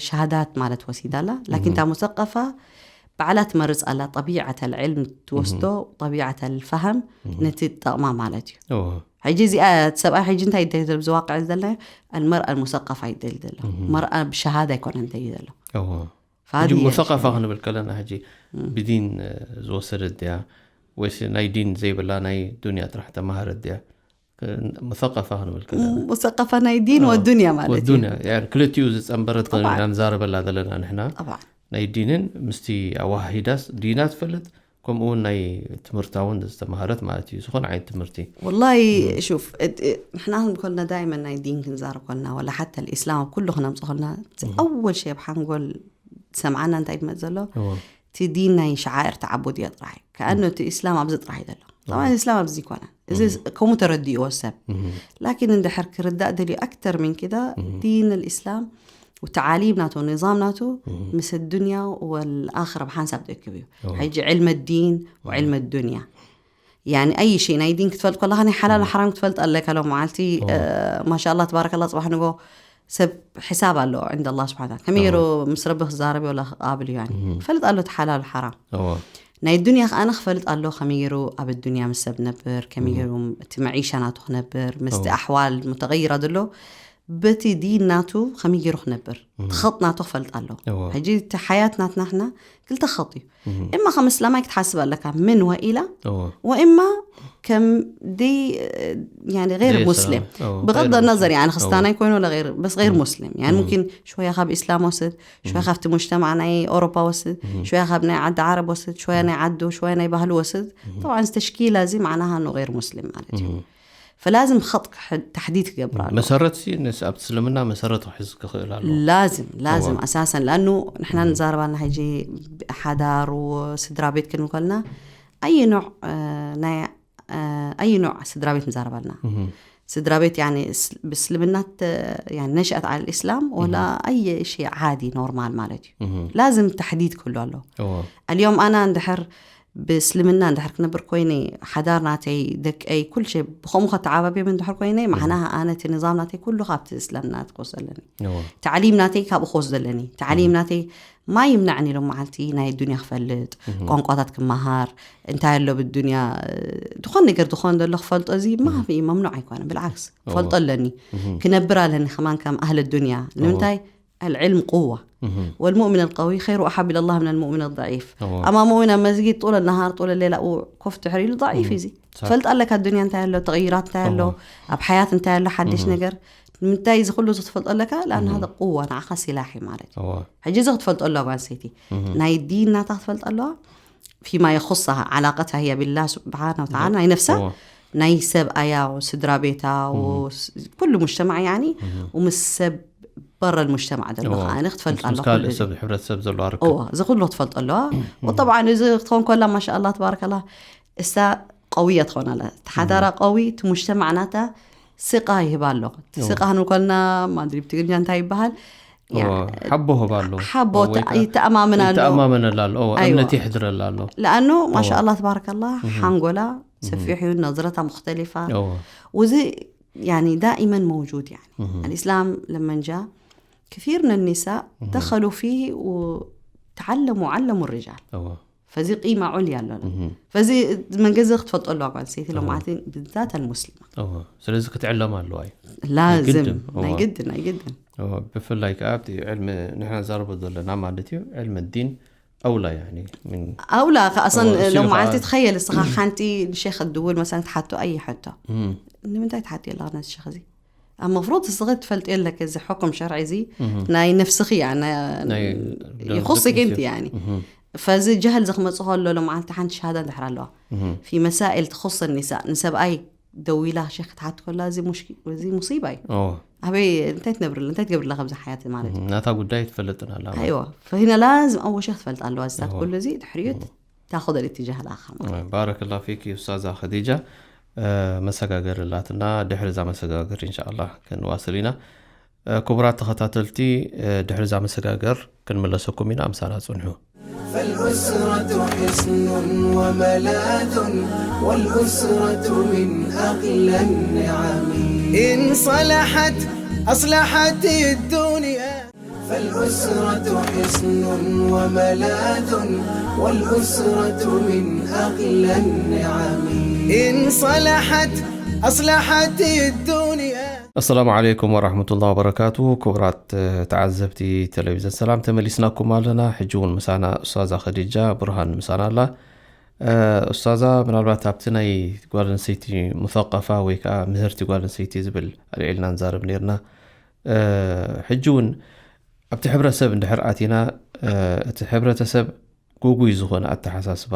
شهادات ማለት ወሲዳ ኣላ لكن እታ مثقفة ባዕላ ትመርፅ ኣላ طبيعة العلم ትወስዶ طبيعة الفهم ነቲ ጠቕማ ማለት እዩ እዎ ሕጂ እዚኣ እቲ ሰብኣይ ሕጂ እንታይ ይደሊ ዘሎ ብዝዋቅዕ ዝደለ المرأة المثقفة ይደሊ ዘሎ መርኣ ብሸሃዳ ኣይኮነ ይደሊ ዘሎ እዎ فهذه ሕጂ هي ሙሰቀፋ ክንብል ከለና ሕጂ ብዲን ዝወሰደት ድያ ወይስ ናይ ዲን ዘይብላ ናይ ዱንያ ጥራሕ ተማሃረት ድያ? ሙሰቀፋ ክንብል ከለና مثقفة ናይ ዲን ወዱንያ ማለት እዩ ወዱንያ ያን ክልቲኡ ዝፀንበረት طبعا. ኢና ንዛረበላ ዘለና ንሕና طبعا ናይ ዲንን ምስቲ ኣዋሃሂዳስ ዲና ትፈልጥ ከምኡ እውን ናይ ትምህርታ እውን ዝተማሃረት ማለት እዩ ዝኾነ ዓይነት ትምህርቲ والله شوف اد- نحن كلنا دائما ናይ ዲን ክንዛረብ ኮልና ولا حتى الإسلام ኣብ ኩሉ ክነምፅ ኮልና أول شيء ኣብ ሓንጎል ሰምዓና እንታይ ትመፅ ዘሎ እዎ እቲ ዲን ናይ شعائر تعبدية ጥራሕ እዩ كأنه እቲ إسلام ኣብዚ ጥራሕ እዩ ዘሎ طبعا الإسلام ኣብዚ ይኮነ እዚ ከምኡ ተረዲእዎ ሰብ لكن እንድሕር ክርዳእ ደልዩ أكثر من كده دين الإسلام وتعاليم ናቱ نظام ናቱ ምስ الدنيا والآخرة ብሓንሳብ ትእክብ እዩ ሕጂ علم الدين وعلم الدنيا يعني أي شيء ናይ ዲን ክትፈልጥ ከለኻ ናይ ሓላል ሓራም ክትፈልጥ ኣለካ ሎም መዓልቲ ما شاء الله تبارك الله ፅባሕ ንጎ ሰብ ሕሳብ ኣሎ عند الله سبحانه وتعالى ከመይ ገይሩ ምስ ረቢ ክዛረብ ወላ ክቃብል እዩ يعني ፈልጥ ኣሎ እቲ ሓላል ሓራም እዎ ናይ ዱንያ ከኣ ክፈልጥ ኣሎ ከመይ ገይሩ ኣብ ዱንያ ምስ ሰብ ነብር ከመይ ገይሩ እቲ መዒሻ ናቱ ክነብር ምስቲ ኣሕዋል ሙተغيرة ዘሎ በቲ ዲን ናቱ ከመይ ገይሩ ክነብር ትኸጥ ናቱ ክፈልጥ ኣሎ እዎ ሕጂ እቲ ሓያት ናትና ሕና ክልተ ክኸጥ እዩ إما ከም እስላማይ ክትሓስብ ኣለካ من وإلى እዎ وإما ከም ደይ يعني غير ደይ مسلم እስላም። እዎ፣ بغض غير النظر مسلم. يعني ክስታና እዎ። ይኮይኑ ولا غير بس غير مسلم يعني ممكن شوية ካብ إسلام وسد شوية ካብቲ مجتمع ናይ أوروبا وسد شوية ናይ عد عرب وسد شوية ናይ عدو شوية ናይ ባህሉ وسد طبعا እዚ ተሽኪላ እዚ معناها إنه غير مسلم ማለት እዩ ፈላዝም ኸጥ ተሕዲድ ክገብር ኣሎ። መሰረት ሲ ንስ ኣብቲ እስልምና መሰረት ክሕዝ ክኽእል ኣሎ። ላዝም ላዝም እዋ። ኣሳሰን ለኣኑ ንሕና ንዛረባና ሕጂ ሓዳር ስድራ ቤት ክንብል ከልና ኣይኖዕ ናይ ኣይኖዕ ስድራ ቤት ንዛረባልና። ስድራ ቤት ያኒ ብእስልምና ነሽአት ዓል ኢስላም ወላ ኣየ ሽ ዓዲ ኖርማል ማለት እዩ። ላዝም ተሕዲድ ክህሉ ኣሎ። እዋ። ኣልዮም ኣና እንድሕር ብእስልምና እንድሕር ክነብር ኮይነ ሓዳር ናተይ ደቀይ ኩል ሸ ብኸምኡ ከተዓባብዮም እንድሕር ኮይነ ማዕና ኣነ እቲ ንዛም ናተይ ኩሉ ካብቲ እስልምና ክወስድ ኣለኒ። እዋ። ታዕሊም ናተይ ካብኡ ክወስድ ኣለኒ። ታዕሊም ናተይ ማ ይምናዕኒ ኢሎም መዓልቲ ናይ ዱንያ ክፈልጥ ቋንቋታት ክመሃር እንታይ ኣሎ ብዱንያ ዝኾን ነገር ዝኾን ዘሎ ክፈልጦ እዚ ማፊ መምኑዕ ኣይኮነ። ብልዓክስ ክፈልጦ ኣለኒ። ክነብር ኣለኒ ከማን ከም ኣህለ ዱንያ ንምንታይ العلم قوة والمؤمن القوي خير وأحب إلى الله من المؤمن الضعيف. أوه. أما مؤمن مسجد طول النهار طول الليل أو كف تحريل ضعيف يزي. صح. فلت لك الدنيا انت له تغييرات انت له أبحيات انت له حدش نجر. من تاي زي كله زتفلت لك لأن هذا قوة نعخة سلاحي مالك. እዋ። ሕጂ እዚ ክትፈልጦ ኣለዋ ጓል ሰይቲ ናይ ዲን ናታ ክትፈልጦ ኣለዋ فيما يخصها علاقتها هي بالله سبحانه وتعالى ናይ ነፍሳ እዋ። ናይ ሰብ ኣያ ስድራ ቤታ ኩሉ مجتمع يعني ومس ሰብ برا المجتمع ዘሎ እዋ። ከዓነ ክትፈልጥ ምስ ኣለዋ ካልእ ኩሉ እዚ። ሰብ ሕብረተሰብ ዘሎ ርክብ እዋ እዚ ኩሉ ክትፈልጦ ኣለዋ። وطبعا እዚ ክትኾን ከላ ማሻ ኣላ ተባረከላ እሳ ቀውያ ትኾን ኣላ። እቲ ሓዳራ ቀዊ እቲ مجتمع ናታ ስቃ ይህባ ኣሎ። እቲ ስቃ ክንብል ከልና ማድሪ ብትግርኛ እንታይ ይበሃል? እዋ፣ ሓቦ ህባ ኣሎ ሓቦ ወይ ከዓ ይተኣማመን ኣሎ። ይተኣማመነላ ኣሎ እዋ፣ ኣይዋ። እምነት ይሕድረላ ኣሎ። لأنه ما شاء الله تبارك الله ሓንጎላ ሰፊሕ እዩ፣ ነዝረታ مختلفة እዋ። وزي يعني دائما موجود يعني الإسلام لما جاء كثير من النساء دخلوا فيه وتعلموا وعلموا الرجال እዋ። فزي قيمة عليا له فزي من جزء تفضل الله عن سيدي لو معتين بالذات المسلمة. እዋ። ስለዚ ክትዕለማ ኣለዋ እዩ። لازم ግድን፣ እዋ። ናይ ግድን ናይ ግድን እዋ፣ ብፍላይ ከዓ ኣብቲ ዕልሚ ንሕና ንዛረቦ ዘለና ማለት እዩ ዕልሚ ዲን ኣውላ ያኒ ምን ኣውላ ከኣሰን እዋ፣ እሱ እዩ ሎማዓልቲ ከዓ ትኸየል እስኻ ሓንቲ ንሸኽ ትድውል መሰን ትሓቶ ኣይ ሓቶ ንምንታይ ትሓቲ ኣለኻ ነዚ ሸኽ እዚ ኣብ መፍሮት እስኻ ትፈልጥ የለክ እዚ ሕኩም ሸርዒ እዚ ናይ ነፍስኺ እያ ና- ናይ ይኹስክ ደቂ እንቲ ያኒ ፈዚ ጀህል ዘኽመጽ ከሎ ሎማዓልቲ ሓንቲ ሸሃዳ እንድሕር ኣለዋ في مسائل تخص النساء ንሰብኣይ ደው ኢላ ሸክ ክትሓት ከላ እዚ ሙሽኪ- እዚ ሙሲባ እዩ። እዋ። ኣበይ እንታይ ትነብርላ እንታይ ትገብርላ ካብዚ ሓያት ማለት እዩ። ናታ ጉዳይ ትፈልጥን ኣላ ኣይዋ ፈሂና ላዝም ኣወ ሸክ ትፈልጥ ኣለዋ ዝታት ኩሉ እዚ ድሕሪኡ ታኸደል اتجاه الآخر ማለት ባረከላ ፊክ ኡስታዛ ኸዲጃ። መሰጋገር ላትና ድሕሪ እዛ መሰጋገር እንሻላ ክንዋስል ኢና። ክቡራት ተኸታተልቲ፣ ድሕሪ እዛ መሰጋገር ክንመለሰኩም ኢና። ኣምሳና ጽንሑ። فالأسرة حصن وملاذ والأسرة من أغلى النعم إن صلحت أصلحت الدنيا فالأسرة حصن وملاذ والأسرة من أغلى النعم إن صلحت أصلحت الدنيا ኣሰላሙ ዓለይኩም ወራህመቱላሂ ወበረካቱ። ክቡራት ተዓዘብቲ ቴሌቪዝን ሰላም ተመሊስናኩም ኣለና። ሕጂ እውን ምሳና ኡስታዛ ኸዲጃ ቡርሃን ምሳና ኣላ። ኡስታዛ ምናልባት ኣብቲ ናይ ጓል ኣንስተይቲ ሙሰቀፋ ወይ ከዓ ምህርቲ ጓል ኣንስተይቲ ዝብል ኣልዒልና ንዛረብ ነርና። ሕጂ እውን ኣብቲ ሕብረተሰብ እንድሕር ኣቲና እቲ ሕብረተሰብ ጉጉይ ዝኾነ ኣተሓሳስባ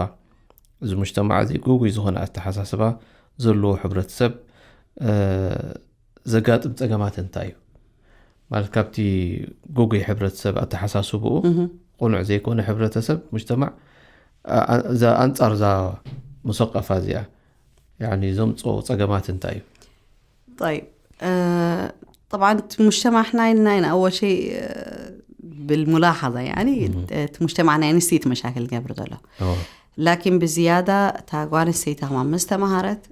እዚ ሙጅተማዕ እዚ ጉጉይ ዝኾነ ኣተሓሳስባ ዘለዎ ሕብረተሰብ ዘጋጥም ፀገማት እንታይ እዩ? ማለት ካብቲ ጉጉይ ሕብረተሰብ ኣተሓሳስብኡ ቁኑዕ ዘይኮነ ሕብረተሰብ ሙጅተማዕ እዛ ኣንፃር እዛ ሙሰቀፋ እዚኣ ያኒ ዘምፅኦ ፀገማት እንታይ እዩ? طيب طبعا እቲ ሙጅተማዕ ሕና ኢልና ኢና ኣወል ሸይ بالملاحظة يعني እቲ ሙጅተማዕ ናይ ኣንስተይቲ መሻክል ገብር ዘሎ ላኪን ብዝያዳ እታ ጓል ኣንስተይቲ ከማ ምስ ተማሃረት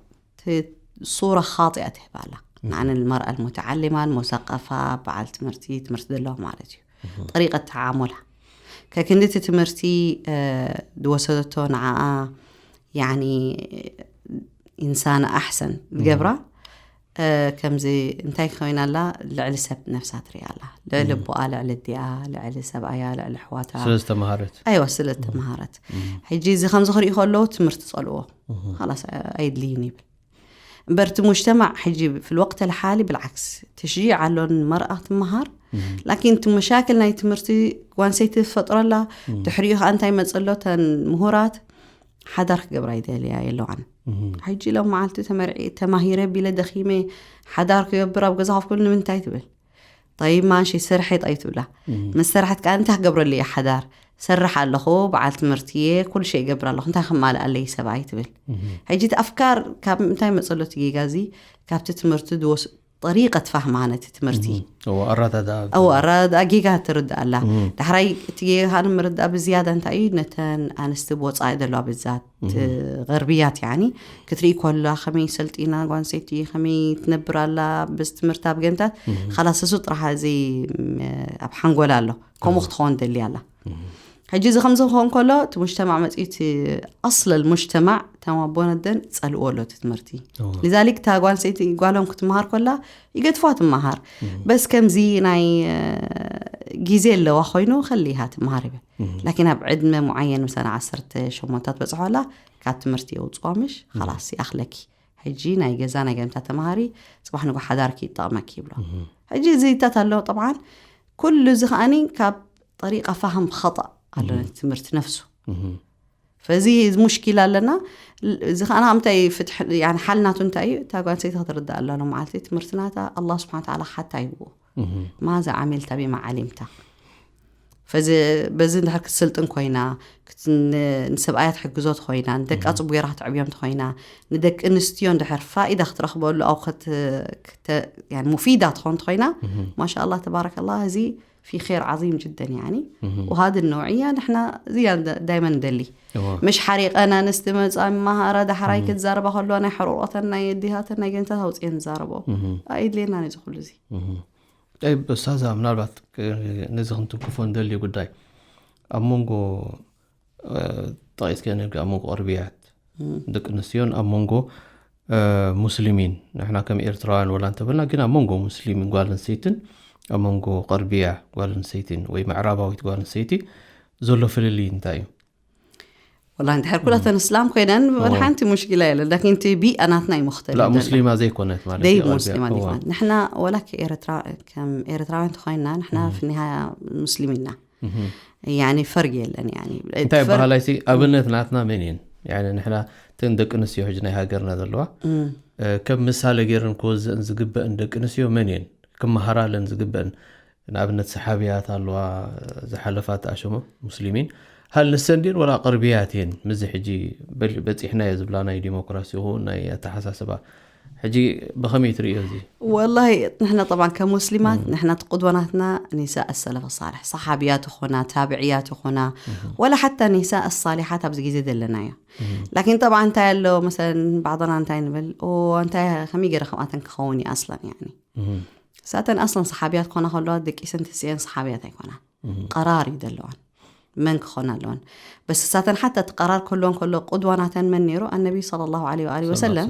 صورة خاطئة ትህብ ኣላ ንዓን المرأة المتعلمة المثقفة በዓል ትምህርቲ ትምህርቲ ዘለዋ ማለት እዩ طريقة تعاملها ከክንዲ እቲ ትምህርቲ ዝወሰደቶ ንዓኣ يعني إنسانة أحسن ዝገብራ ከምዚ እንታይ ኮይና ኣላ ልዕሊ ሰብ ነፍሳ ትሪኣ ኣላ ልዕሊ ኣቦኣ ልዕሊ ኣዲኣ ልዕሊ ሰብኣያ ልዕሊ ኣሕዋታ ስለ ዝተምሃረት ኣይዋ ስለ ዝተምሃረት ሕጂ እዚ ከምዚ ክሪኡ ከለዉ ትምህርቲ ፀልዎ خلاص ኣይድልይን ይብል እምበር እቲ ሙጅተማዕ ሕጂ في الوقت الحالي بالعكس تشجيع ኣሎ ንመርኣ ትምሃር ላኪን እቲ መሻክል ናይ ትምህርቲ ጓንሰይቲ ትፈጥረላ ድሕሪኡ ከዓ እንታይ መፅሎ ተን ምሁራት ሓዳር ክገብራ ይደልያ የለዋን። ሕጂ ሎም መዓልቲ ተመርዒ ተማሂረ ቢለ ደኺመ ሓዳር ክገብር ኣብ ገዛ ኮፍ ክብል ንምንታይ ትብል? ጠይብ ማንሺ ስርሐ ጠይ ትብላ። ምስ ሰርሐት ከኣ እንታይ ክገብረሉ እየ ሓዳር? ሰርሕ ኣለኹ፣ በዓል ትምህርቲ እየ፣ ኩሉ ሸይ ይገብር ኣለኹ፣ እንታይ ክማልእ ኣለይ ሰብኣይ ትብል። ሕጂ እቲ ኣፍካር ካብ እንታይ መጸሎ እቲ ጌጋ እዚ? ካብቲ ትምህርቲ ዝወስ ጠሪቀት ፋህማ ነቲ ትምህርቲ እዎ ኣራዳዳ ኣው ኣራዳ ጌጋ ትርዳእ ኣላ። ዳሕራይ እቲ ጌጋ ምርዳእ ብዝያዳ እንታይ እዩ? ነተን ኣንስቲ ብወፃኢ ዘለዋ ብዛት ገርብያት ያኒ ክትርኢ ኮላ ከመይ ሰልጢና ጓንሰይቲ ከመይ ትነብር ኣላ ብዚ ትምህርቲ ኣብ ገምታት ካላስ እሱ ጥራሕ እዚ ኣብ ሓንጎላ ኣሎ። ከምኡ ክትኸውን ደሊ ኣላ። ሕጂ እዚ ከምዚ ክኸውን ከሎ እቲ ሙጅተማዕ መፅኡ እቲ ኣስለል ሙጅተማዕ እቶም ኣቦነደን ፀልዎ ኣሎ እቲ ትምህርቲ። ሊዛሊክ እታ ጓንሰይቲ ጓሎም ክትመሃር ኮላ ይገድፍዋ ትመሃር። በስ ከምዚ ናይ ግዜ ኣለዋ ኮይኑ ከሊሃ ትመሃር ይብል። ላኪን ኣብ ዕድመ ሙዓየን ምሳና ዓሰርተ ሸሞንታት በፅሖላ ካብ ትምህርቲ የውፅዋ ምሽ ላስ ይኣኽለኪ። ሕጂ ናይ ገዛ ናይ ገምታ ተማሃሪ ፅባሕ ንጎ ሓዳርኪ ይጠቕመኪ ይብሎ። ሕጂ እዚታት ኣሎ ጠብዓን ኩሉ እዚ ከዓኒ ካብ ጠሪቃ ፋህም ኸጣእ ኣሎ ነቲ ትምህርቲ ነፍሱ። ፈዚ ሙሽኪል ኣለና። እዚ ከዓና ምንታይ ፍትሕ ሓል ናቱ እንታይ እዩ? እታ ጓል ሰይቲ ክትርዳእ ኣለና መዓልቲ ትምህርቲ ናታ ኣላ ስብሓን ተዓላ ሓታ ይብዎ ማዛ ዓሚልታ ቢማ ዓሊምታ። ፈዚ በዚ እንድሕር ክትስልጥን ኮይና ንሰብኣያ ትሕግዞ ትኮይና ንደቃ ፅቡራ ክትዕብዮም ትኮይና ንደቂ ኣንስትዮ እንድሕር ፋኢዳ ክትረክበሉ ኣብ ሙፊዳ ትኾን ትኮይና ማሻ ኣላ ተባረከላ እዚ ፊ ር ዓظም ጅደን ያኒ። وهذه النوعية ንሕና ዝያ ዳይመን ንደሊ። ምሽ ሓሪቀን ኣንስቲ መፃ መሃራ ዳሕራይ ክትዛረባ ከለዋ ናይ ሕርቆተን ናይ ዲሃተን ናይ ገንታት ኣውፅየን ዝዛረቦ ኣይድልየና ነዚ ኩሉ እዚ። ጠይብ ኡስታዛ ምናልባት ነዚ ክንትንክፎ ንደሊ ጉዳይ ኣብ መንጎ ጠቂስከ ኣብ መንጎ ቅርብያት ደቂ ኣንስትዮን ኣብ መንጎ ሙስሊሚን ንሕና ከም ኤርትራውያን ወላ እንተበልና ግን ኣብ መንጎ ሙስሊምን ጓል ኣንስተይትን ኣብ መንጎ ቀርብያ ጓል ኣንስተይትን ወይ ምዕራባዊት ጓል ኣንስተይቲ ዘሎ ፍልልይ እንታይ እዩ? ወላ እንድሕር ኩላተን እስላም ኮይነን ወላ ሓንቲ ሙሽኪላ የለን። ላኪን እቲ ቢኣ ናትና እዩ ሙክተል ላ ሙስሊማ ዘይኮነት ማለት ደይ እዩ። ሙስሊማ ዘይኮነት ንሕና ወላ ከም ኤርትራውያን ተኮይንና ንሕና ፍኒሃ ሙስሊም ኢና። ያኒ ፈርግ የለን ያኒ እንታይ በሃላይ ሲ ኣብነት ናትና መን እየን? ያኒ ንሕና እተን ደቂ ኣንስትዮ ሕጂ ናይ ሃገርና ዘለዋ ከም ምሳሌ ገይረን ክወዘእን ዝግበእን ደቂ ኣንስትዮ መን እየን? ክመሃራለን ዝግበእን ንኣብነት ሰሓብያት ኣለዋ ዝሓለፋ ተኣሸሞ ሙስሊሚን ሃል ንሰን ድን ወላ ቅርብያት እየን? ምዚ ሕጂ በፂሕናዮ ዝብላ ናይ ዲሞክራሲ ይኹን ናይ ኣተሓሳስባ ሕጂ ብኸመይ ትርእዮ እዚ? ወላሂ ንሕና ጠብዓን ከም ሙስሊማት ንሕና ቁድወናትና ኒሳ ኣሰለፈ ሳልሕ ሰሓብያት ይኹና ታብዕያት ይኹና ወላ ሓታ ኒሳ ኣሳሊሓት ኣብዚ ግዜ ዘለና እዩ። ላኪን ጠብዓ እንታይ ኣሎ መሰለን ባዕضና እንታይ ንብል እንታይ ከመይ ገይረ ከምኣተን ክኸውን እዩ ኣስላን ያኒ ሳተን ኣስላን ሰሓብያት ኮና ከለዋ ደቂሰን ትስኤን ሰሓብያት ኣይኮና ቀራር እዩ ዘለዋን መን ክኾና ኣለወን። በስ ሳተን ሓታ እቲ ቀራር ከለወን ከሎ ቁድዋ ናተን መን ነይሩ ኣነቢ صلى الله عليه وآله وسلم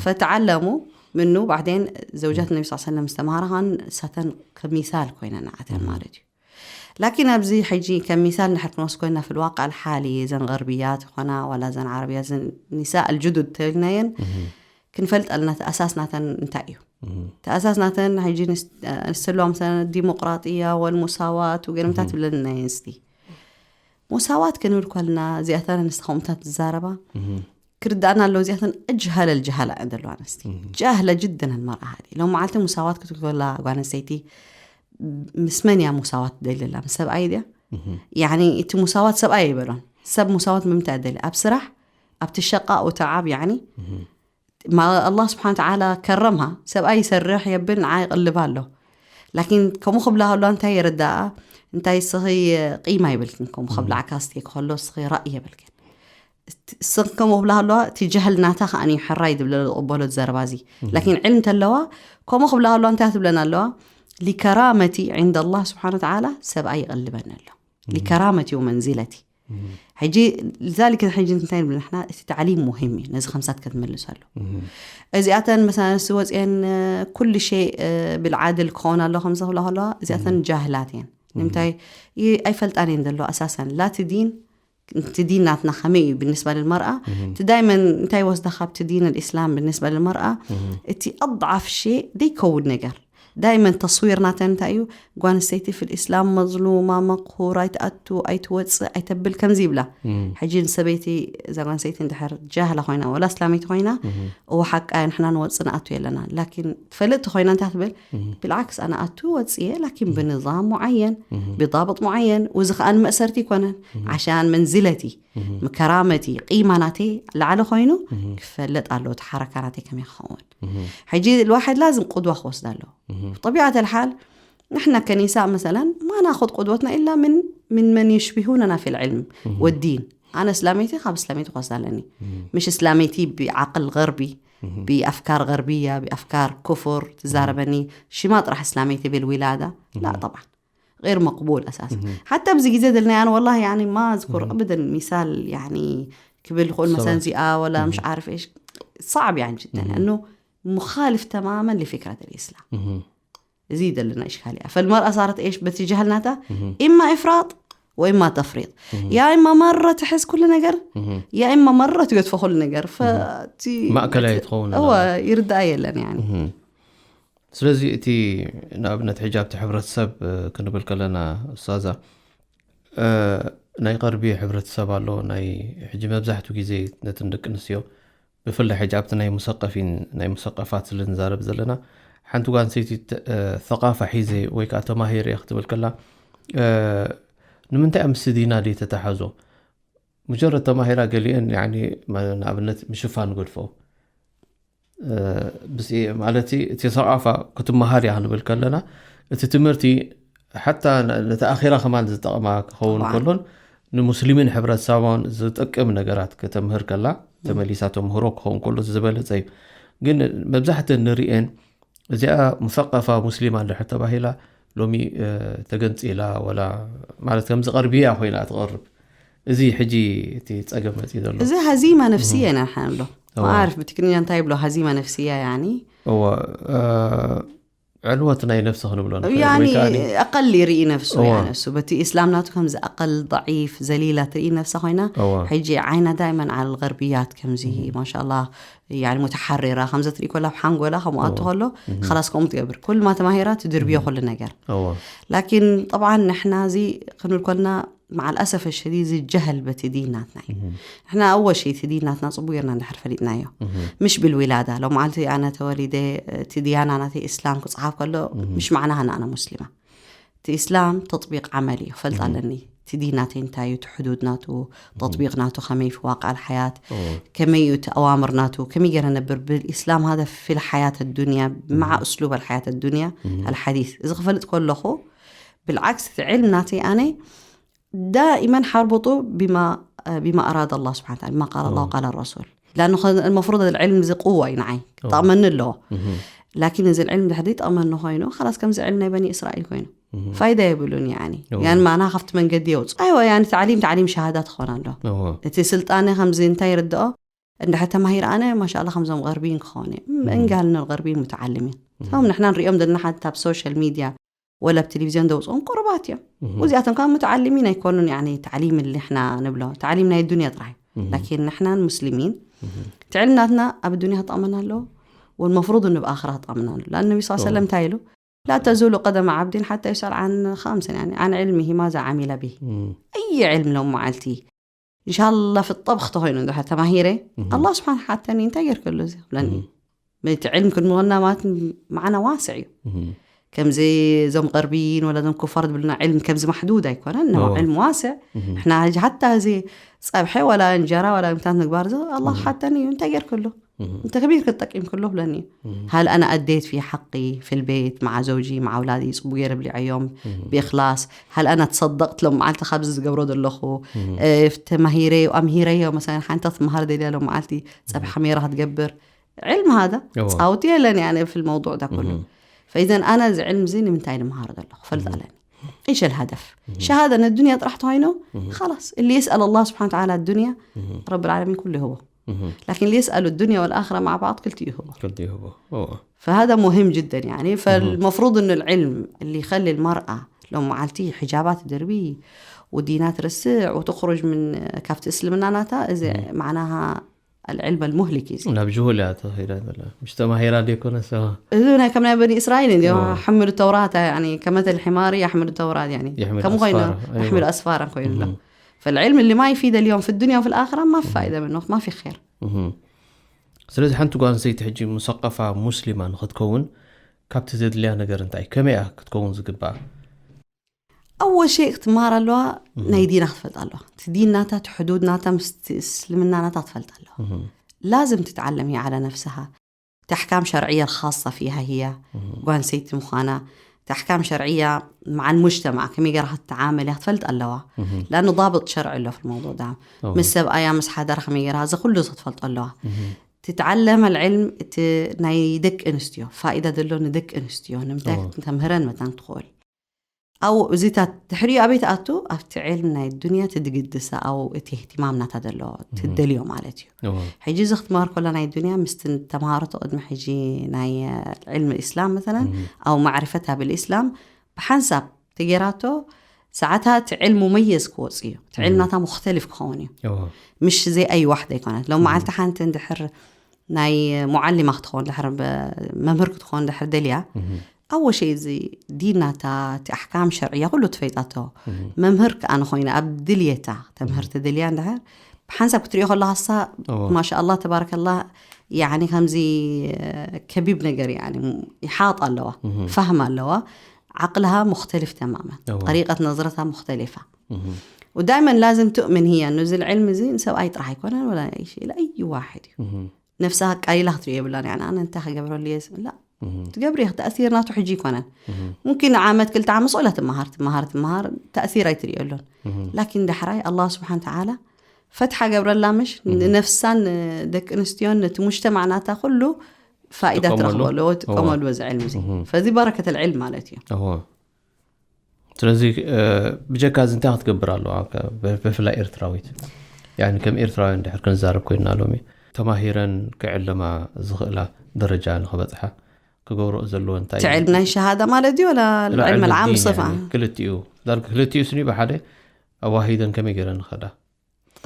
فتعلموا منه بعدين زوجات النبي صلى الله عليه وسلم ዝተምሃራ ከን ሳተን ከሚሳል ኮይነን ንዓተን ማለት እዩ። ላኪን ኣብዚ ሕጂ ከም ሚሳል ንድሕር ክንወስድ ኮይና في الواقع الحالي እዘን غربيات ይኾና ዋላ እዘን ዓረብያ እዘን ኒሳእ الجدد ተብልናየን ክንፈልጥ ኣለና እቲ ኣሳስ ናተን እንታይ እዩ። እቲ ኣሳስ ናተን ሕጂ ንስ- ንስለዋ مثلا الديمقراطية والمساواة وገለምታት ትብለን ናይ ኣንስቲ ሙሳዋት ክንብል ከልና እዚኣተን ኣንስቲ ከምኡታት ዝዛረባ ክርዳእና ኣለዎ። እዚኣተን أجهل الجهلاء ዘለዋ ኣንስቲ جاهلة جدا المرأة هذه ሎም መዓልቲ ሙሳዋት ክትብል ከላ ጓል ኣንስተይቲ ምስ መን እያ ሙሳዋት ትደሊ ኣላ? ምስ ሰብኣይ ድያ? ያኒ እቲ ሙሳዋት ሰብኣይ ኣይበሎን። ሰብ ሙሳዋት ብምንታይ ደሊ? ኣብ ስራሕ ኣብቲ ሸቃ ወተዓብ ያኒ ማ ኣላህ ስብሓን ተዓላ ከረምሃ ሰብኣይ ይሰርሕ የብል ንዓ ይቕልብ ኣሎ። ላኪን ከምኡ ክብላ ከሎ እንታይ የረዳኣ? እንታይ ስኺ ቂማ ይብልክን ከምኡ ክብላዕካ ስቴክ ከሎ ስኺ ራእይ የብልክን። ስኺ ከምኡ ክብላ ከለዋ እቲ ጀህል ናታ ከኣ ሕራይ ዝብለ ዝቕበሎ ዘረባ እዚ ላኪን ዕልም ተለዋ ከምኡ ክብላ ከለዋ እንታይ ትብለና ኣለዋ? ሊከራመቲ ዕንደ ኣላህ ስብሓን ተዓላ ሰብኣይ ይቕልበኒ ኣሎ ሊከራመቲ ወመንዚለቲ ሕጂ ዛሊክ ሕጂ እንታይ ንብል ንሕና እቲ ታዕሊም ሙሂም እዩ ነዚ ከምሳት ክትምልሰሉ እዚኣተን መሳንስቲ ወፅአን ኩሉ ሸይ ብልዓድል ክኸውን ኣሎ ከምዚ ክብላ ከለዋ እዚኣተን ጃህላት እየን ንምንታይ ኣይፈልጣን እየን ዘሎ ኣሳሰን ላቲ ዲን እቲ ዲን ናትና ከመይ እዩ ብንስባ ልልመርኣ እቲ ዳይመን እንታይ ወስዳ ካብቲ ዲን ልእስላም ብንስባ ልልመርኣ እቲ ኣضዓፍ ሸ ደይከውድ ነገር ዳይመን ተስዊር ናተን እንታይ እዩ? ጓል ኣንስተይቲ ፊል ኢስላም መዝሉማ፣ መቅሁር፣ ኣይትኣቱ፣ ኣይትወፅእ፣ ኣይተብል፣ ከምዚ ይብላ። ሕጂ ንሰበይቲ፣ እዛ ጓል ኣንስተይቲ እንድሕር ጃህላ ኮይና ወላ እስላመይቲ ኮይና፣ እወ ሓቃ ንሕና ንወፅእ ንኣቱ የለና። ላኪን ትፈልጥ ተኮይና እንታይ ትብል? ብልዓክስ ኣነ ኣቱ ወፅየ ላኪን ብንዛም ሙዓየን፣ ብዳብጥ ሙዓየን፣ እዚ ከዓ ንመእሰርቲ ይኮነን። ዓሻን መንዝለቲ፣ ከራመቲ፣ ቂማ ናተይ ላዕሊ ኮይኑ ክፈለጥ ኣለዎ፣ እቲ ሓረካ ናተይ ከመይ ክኸውን። ሕጂ ልዋሕድ ላዝም ቁድዋ ክወስድ ኣለዎ። ብጠቢዓት ኣልሓል ንሕና ከኒሳ መሰለን ማ ናኹድ ቁድወትና ኢላ ምን ምን መን ይሽቢሁነና ፊል ዕልም ወዲን። ኣነ እስላመይቲ ካብ እስላመይቲ ክወስድ ኣለኒ። ምሽ እስላመይቲ ብዓቅል ገርቢ፣ ብኣፍካር ገርብያ፣ ብኣፍካር ኩፍር ትዛረበኒ። ሽማ ጥራሕ እስላመይቲ ቢል ዊላዳ ላ ጠብዓን غير مقبول أساسا. حتى ኣብዚ ግዜ ዘለና يعني والله يعني ما أذكر أبدا مثال يعني ክብል ይኽእል መሰለን እዚኣ ወላ مش عارف إيش صعب يعني جدا لأنه مخالف تماما لفكرة الإسلام. እዚ ዘለና إشكالية. فالمرأة صارت إيش باتجاه ናታ إما إفراط وإما تفريط. يا إما مرة تحس كل ነገር يا إما مرة ትገድፎ ኩሉ ነገር. ፈቲ ማእከላይ ትኸውን እወ ይርዳእ የለን يعني. ስለዚ እቲ ንኣብነት ሕጂ ኣብቲ ሕብረተሰብ እ፣ ክንብል ከለና ኡስታዛ እ፣ ናይ ቀርቢ ሕብረተሰብ ኣሎ። ናይ ሕጂ መብዛሕትኡ ግዜ ነትን ደቂ ኣንስትዮ ብፍላይ ሕጂ ኣብቲ ናይ ሙሰቀፊን ናይ ሙሰቀፋት ስለ ንዛረብ ዘለና ሓንቲ ጓል ኣንስተይቲ ተ- እ፣ ثقافة ሒዘ ወይ ከዓ ተማሂረ ክትብል ከላ እ፣ ንምንታይ እያ ምስ ዲና ደይ ተተሓዞ? ሙጀረድ ተማሂራ ገሊአን ያኒ ንኣብነት ምሽፋን ገድፎ ብስ ማለት እቲ ሰቃፋ ክትመሃር እያ ክንብል ከለና እቲ ትምህርቲ ሓታ ነቲ ኣኼራ ከማን ዝጠቕማ ክኸውን ከሎን ንሙስሊሚን ሕብረተሰባውን ዝጠቅም ነገራት ከተምህር ከላ ተመሊሳ ተምህሮ ክኸውን ከሎ ዝበለጸ እዩ። ግን መብዛሕተን ንርእየን እዚኣ ሙሰቀፋ ሙስሊማ እንድሕር ተባሂላ ሎሚ ተገንፂላ ወላ ማለት ከምዚ ቀርቢ እያ ኮይና ትቐርብ። እዚ ሕጂ እቲ ፀገም መፂ ዘሎ እዚ هزيمة نفسية ኢና ንሓን ኣሎ ما أعرف ብትግርኛ እንታይ ይብሎ هزيمة نفسية يعني እወ ዕልወት ናይ ነፍሲ ክንብሎ ንኽእል يعني ወይ ከኣ أقل يرئي نفسه እወ። يعني እሱ በቲ ኢስላም ናቱ ከምዚ أقل ضعيف ذليلة ትርኢ ነፍሳ ኮይና እወ። ሕጂ ዓይና دائما على الغربيات ከምዚ ما شاء الله يعني متحررة ከምዚ ትርኢ ኮላ ብሓንጎላ ከምኡ ኣቱ ከሎ خلاص ከምኡ ትገብር ኩል ما ተማሂራ ትድርብዮ ኩሉ ነገር እወ لكن طبعا ንሕና እዚ ክንብል ኮልና مع الأسف الشديد እዚ ጀህል በቲ ዲን ናትና እዩ ንሕና ኣወ ሸይቲ ዲን ናትና ፅቡቅ ጌርና እንድሕር ፈሊጥናዮ ምሽ بالولادة ሎመዓልቲ ኣነ ተወሊደ እቲ ድያና ናተይ እስላም ክፅሓፍ ከሎ ምሽ معناها أنا مسلمة እቲ እስላም ተጥቢቅ ዓመል እዩ ክፈልጥ ኣለኒ እቲ ዲን ናተይ እንታይ እዩ እቲ ሕዱድ ናቱ ተጥቢቅ ናቱ ከመይ في واقع الحياة ከመይ እዩ እቲ ኣዋምር ናቱ ከመይ ገይረ ነብር بالإسلام هذا في الحياة الدنيا مع أسلوب الحياة الدنيا الحديث እዚ ክፈልጥ ከለኹ بالعكس እቲ ዕልም ናተይ ኣነ دائما حربطه بما بما أراد الله سبحانه وتعالى بما قال الله وقال الرسول لأنه المفروض العلم እዚ قوة እዩ ንዓይ ጠቕመኒ ኣለዎ لكن እዚ العلم ድሕሪ ጠቕመኒ ኮይኑ خلاص ከምዚ ዕልም ናይ بني إسرائيل ኮይኑ فايدة የብሉን يعني يعني معناها ካብቲ መንገዲ የውፅእ ኣይወ يعني تعليم تعليم شهادة ትኾን ኣሎ እወ እቲ ስልጣነ ከምዚ እንታይ ይርድኦ እንድሕር ተማሂር ኣነ ما شاء الله ከምዞም غربيين ክኾን እየ እንጋል ንغربيين متعلمين እቶም ንሕና ንሪኦም ዘለና ሓንቲ ኣብ social media ولا ብቴሌቪዝዮን ደውፅኦም ቁሩባት እዮም እዚኣቶም ካብ متعلمين ኣይኮኑን يعني تعليم اللي احنا ንብሎ تعليم ናይ ዱንያ ጥራሕ እዩ لكن ንሕና ሙስሊሚን እቲ ዕልም ናትና ኣብ ዱንያ ክጠቕመና ኣለዎ والمفروض انه ብኣኽራ ክጠቕመና ኣለዎ لأن النبي صلى الله عليه وسلم እንታይ ኢሉ لا تزول قدم عبد حتى يسأل عن خمس يعني عن علمه ماذا عمل به أي علم ሎም መዓልቲ إن شاء الله في الطبخ ተኾይኑ እንድሕር ተማሂረ الله سبحانه ሓተኒ እንታይ ጌርክሉ እዚ ክብለኒ እቲ ዕልም ክንብለና ማለት معنا واسع እዩ ከምዚ እዞም غربيين ولا እዞም كفار ዝብልና ዕልም ከምዚ محدود ኣይኮነን ነው أوه. علم واسع ንሕና ሕጂ ሓታ እዚ ፀብሐ ولا እንጀራ ولا ምታት ምግባር እዚ الله ሓተኒ እዩ እንታይ ጌርክሉ እንተ ከመይ ክትጠቂምክሉ ብለኒ እዩ هل أنا أديت في حقي في البيت مع زوجي مع أولادي ፅቡቅ ገይረ ብሊዐዮም ብإخلاص هل أنا تصدقت ሎም መዓልቲ ካብዚ ዝገብሮ ዘለኹ እ፣ ተማሂረዮ ኣምሂረዮ مثلا ሓንቲ ክትመሃር ደልያ ሎም መዓልቲ ፀብሐ ሜራ ክትገብር علم هذا أوه. ፃውቲ የለን يعني في الموضوع ده كله فإذا أنا እዚ ዕልም እዚ ንምንታይ ንምሃር ዘለኹ ፈልጥ ኣለኒ إيش الهدف شهادة الدنيا ጥራሕ ተኾይኑ خلاص اللي يسأل الله سبحانه وتعالى الدنيا رب العالمين كله هو لكن اللي يسأل الدنيا والآخرة مع بعض ክልቲኡ ይህቦ ክልቲኡ ይህቦ እወ فهذا مهم جدا يعني فالمفروض انه العلم اللي يخلي المرأة ሎም መዓልቲ ሕጃባት ድርቢ ودينات ርስዕ وتخرج من ካብቲ እስልምና ናታ እዚ معناها العلم المهلك እዚ ናብ ጅሁል እያ ተኸይዳ ዘላ። ምሽ ተማሂራ ደይኮነ ሰባ እዚ ናይ ከም ናይ በኒ እስራኤል እንዲ حمل التوراة يعني كمثل الحمار يحمل التوراة يعني يحمل ከም ኮይኑ أسفارا. أيوة. يحمل أسفارا ኮይኑ ኣሎ فالعلم اللي ما يفيد اليوم في الدنيا وفي الآخرة ما في فائدة منه ما في خير ስለዚ ሓንቲ ጓል ኣንስተይቲ ሕጂ ሙሰቀፋ ሙስሊማ ንክትከውን ካብቲ ዘድልያ ነገር እንታይ ከመይ እያ ክትከውን ዝግባኣ? أول شيء ክትመሃር ኣለዋ ናይ ዲና ክትፈልጥ ኣለዋ። እቲ ዲን ናታ እቲ ሕዱድ ናታ ምስ እቲ እስልምና ናታ ክትፈልጥ ኣለዋ። لازم تتعلم هي على نفسها እቲ أحكام شرعية الخاصة فيها هي ጓል ኣንስተይቲ ምዃና እቲ أحكام شرعية مع المجتمع ከመይ ገይራ ክትተዓመል እያ ክትፈልጥ ኣለዋ። لأنه ضابط شرعي ኣሎ في الموضوع ده أوه. ምስ ሰብኣያ ምስ ሓዳራ ከመይ ገይራ እዚ ኩሉ እዚ ክትፈልጦ ኣለዋ። تتعلم العلم እቲ ናይ ደቂ ኣንስትዮ ፋይዳ ዘሎ ንደቂ ኣንስትዮ ንምንታይ أوه. ክትምህረን መታን ትኽእል ኣብኡ እዚታት ድሕሪኡ ኣበይ ትኣቱ ኣብቲ ዕልም ናይ ዱንያ ትድግድሳ ኣብኡ እቲ اهتمام ናታ ዘለዎ ትደልዮ ማለት እዩ። እወ። ሕጂ እዚ ክትመሃር ከላ ናይ ዱንያ ምስቲ ተምሃረቶ ቅድሚ ሕጂ ናይ ዕልም الإسلام مثلا أو معرفتها بالإسلام ብሓንሳብ ተጌራቶ ሰዓታ እቲ ዕልም ሙመየዝ ክወፅ እዩ። እቲ ዕልም ናታ ሙክተልፍ ክኸውን እዩ። እወ። مش زي أي واحدة ኣይኮነት ሎም መዓልቲ ሓንቲ እንድሕር ናይ ሙዓሊማ ክትኸውን ድሕር መምህር ክትኸውን ድሕር ደልያ ኣወ ሸይ እዚ ዲናታ እቲ ኣሕካም ሸርዕያ ኩሉ ትፈይጣቶ መምህር ከኣ ንኾይና ኣብ ድልየታ ተምህር ትደልያ እንድሕር ብሓንሳብ ክትሪኦ ከለካ ሳ እወ። ማሻ ኣላ ተባረከላ ያኒ ከምዚ ከቢብ ነገር ያኒ ይሓጥ ኣለዋ ፋህም ኣለዋ ዓቅልሃ ሙክተሊፍ ተማመን እወ። ጠሪቀት ነዝረታ ሙክተሊፋ ودائما لازم تؤمن هي انه እዚ العلم እዚ ንሰብኣይ ጥራሕ ኣይኮነን ولا شيء لأي واحد እዩ ነፍሳ ኣቃሊላ ክትሪኦ የብላን ያኒ ኣነ እንታይ ክገብረሉ እየ ዝብላ ትገብሪ ኢኺ ተእሲር ናቱ ሕጂ ይኮነን ممكن ዓመት ክልተ ዓመት ስእላ ትመሃር ትመሃር ትመሃር ተእሲር ኣይትሪኦሉን لكن ዳሕራይ ኣላህ ስብሓን ተዓላ ፈትሓ ገብረላ ምሽ ንነፍሳን ንደቂ ኣንስትዮን ነቲ ሙጅተማዕ ናታ ኩሉ ፋኢዳ ትጥቀመሉ። ትረኽበሉ ትጥቀመሉ በዚ ዕልሚ እዚ ፈዚ በረከት ልዕልም ማለት እዩ እወ። ስለዚ እ፣ ብጀካ እዚ እንታይ ክትገብር ኣለዋ ከ- ብ- ብፍላይ ኤርትራዊት ያኒ ከም ኤርትራውያን ድሕር ክንዛረብ ኮይንና ሎሚ ተማሂረን ክዕልማ ዝኽእላ ደረጃ ንኽበፅሓ ክገብርኦ ዘለዎ እንታይ እዩ? ትዕልም ናይ ሸሃዳ ማለት እዩ ወላ لا፣ ዕልም علم ልዓም الدين ብሰፋ يعني ክልቲኡ ዳርጋ ክልቲኡ ስኒ ብሓደ ኣዋሂደን ከመይ ገይረን ንኸዳ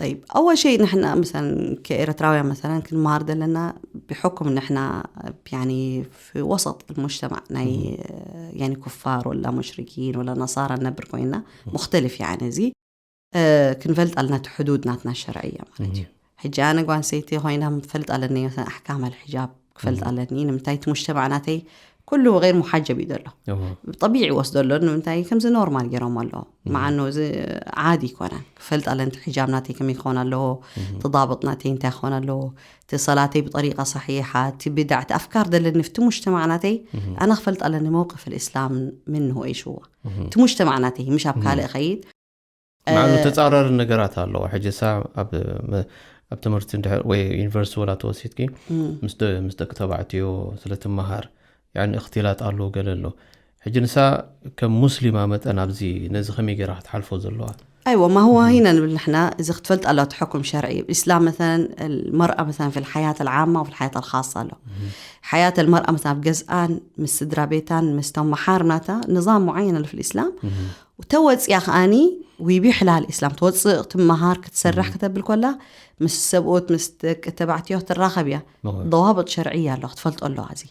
طيب أول شيء نحن مثلا كإرتراوية مثلا ክንመሃር ዘለና ብሕኩም ንሕና يعني في وسط المجتمع ናይ يعني كفار ولا مشركين ولا نصارى ننبر ኮይና مختلف يعني እዚ እ፣ ክንፈልጥ ኣለና እቲ ሕዱድ ናትና ሸርዕያ ማለት እዩ ሕጂ ኣነ ጓንሰይቲ ኮይና ፈልጥ ኣለኒ مثلا أحكام الحجاب ክፈልጥ ኣለኒ ንምንታይ እቲ ሙጅተማዕ ናተይ ኩሉ غير محجب እዩ ዘሎ እወ። طبيعي ይወስዶ ኣሎ ንምንታይ ከምዚ ኖርማል ገይሮም ኣለዎ مع انه እዚ ዓዲ ይኮነን ክፈልጥ ኣለኒ እቲ ሕጃብ ናተይ ከመይ ክኾን ኣለዎ ተዳብጥ ናተይ እንታይ ክኾን ኣለዎ እቲ ሰላተይ ብጠሪቃ صحيحة እቲ بدع እቲ أفكار ዘለኒ ፍቲ ሙጅተማዕ ናተይ ኣነ ክፈልጥ ኣለኒ موقف الإسلام منه ايش هو እቲ ሙጅተማዕ ናተይ مش ኣብ ካልእ ኸይድ مع انه ተፃራሪ ነገራት ኣለዎ ሕጂ ሳ ኣብ መ- ኣብ ትምህርቲ እንድሕር ወይ ዩኒቨርሲቲ ወላ ተወሲድኪ ምስ ደ- ምስ ደቂ ተባዕትዮ ስለትመሃር ያኒ እክትላጥ ኣሎ ገለ ኣሎ ሕጂ ንሳ ከም ሙስሊማ መጠን ኣብዚ ነዚ ከመይ ገይራ ክትሓልፎ ዘለዋ أيوة ما هو هنا نبل نحنا إذا اختفلت على حكم شرعي الإسلام مثلا المرأة مثلا في الحياة العامة وفي الحياة الخاصة له حياة المرأة مثلا بجزءان من السدرا بيتان مستوى محارناتا نظام معين في الإسلام وتوت يا خاني ويبيح لها الإسلام توت تمهار كتسرح كتب الكلا مس السبقوت مس تبعتيه تراخبيا مغرب. ضوابط شرعية له اختفلت له عزي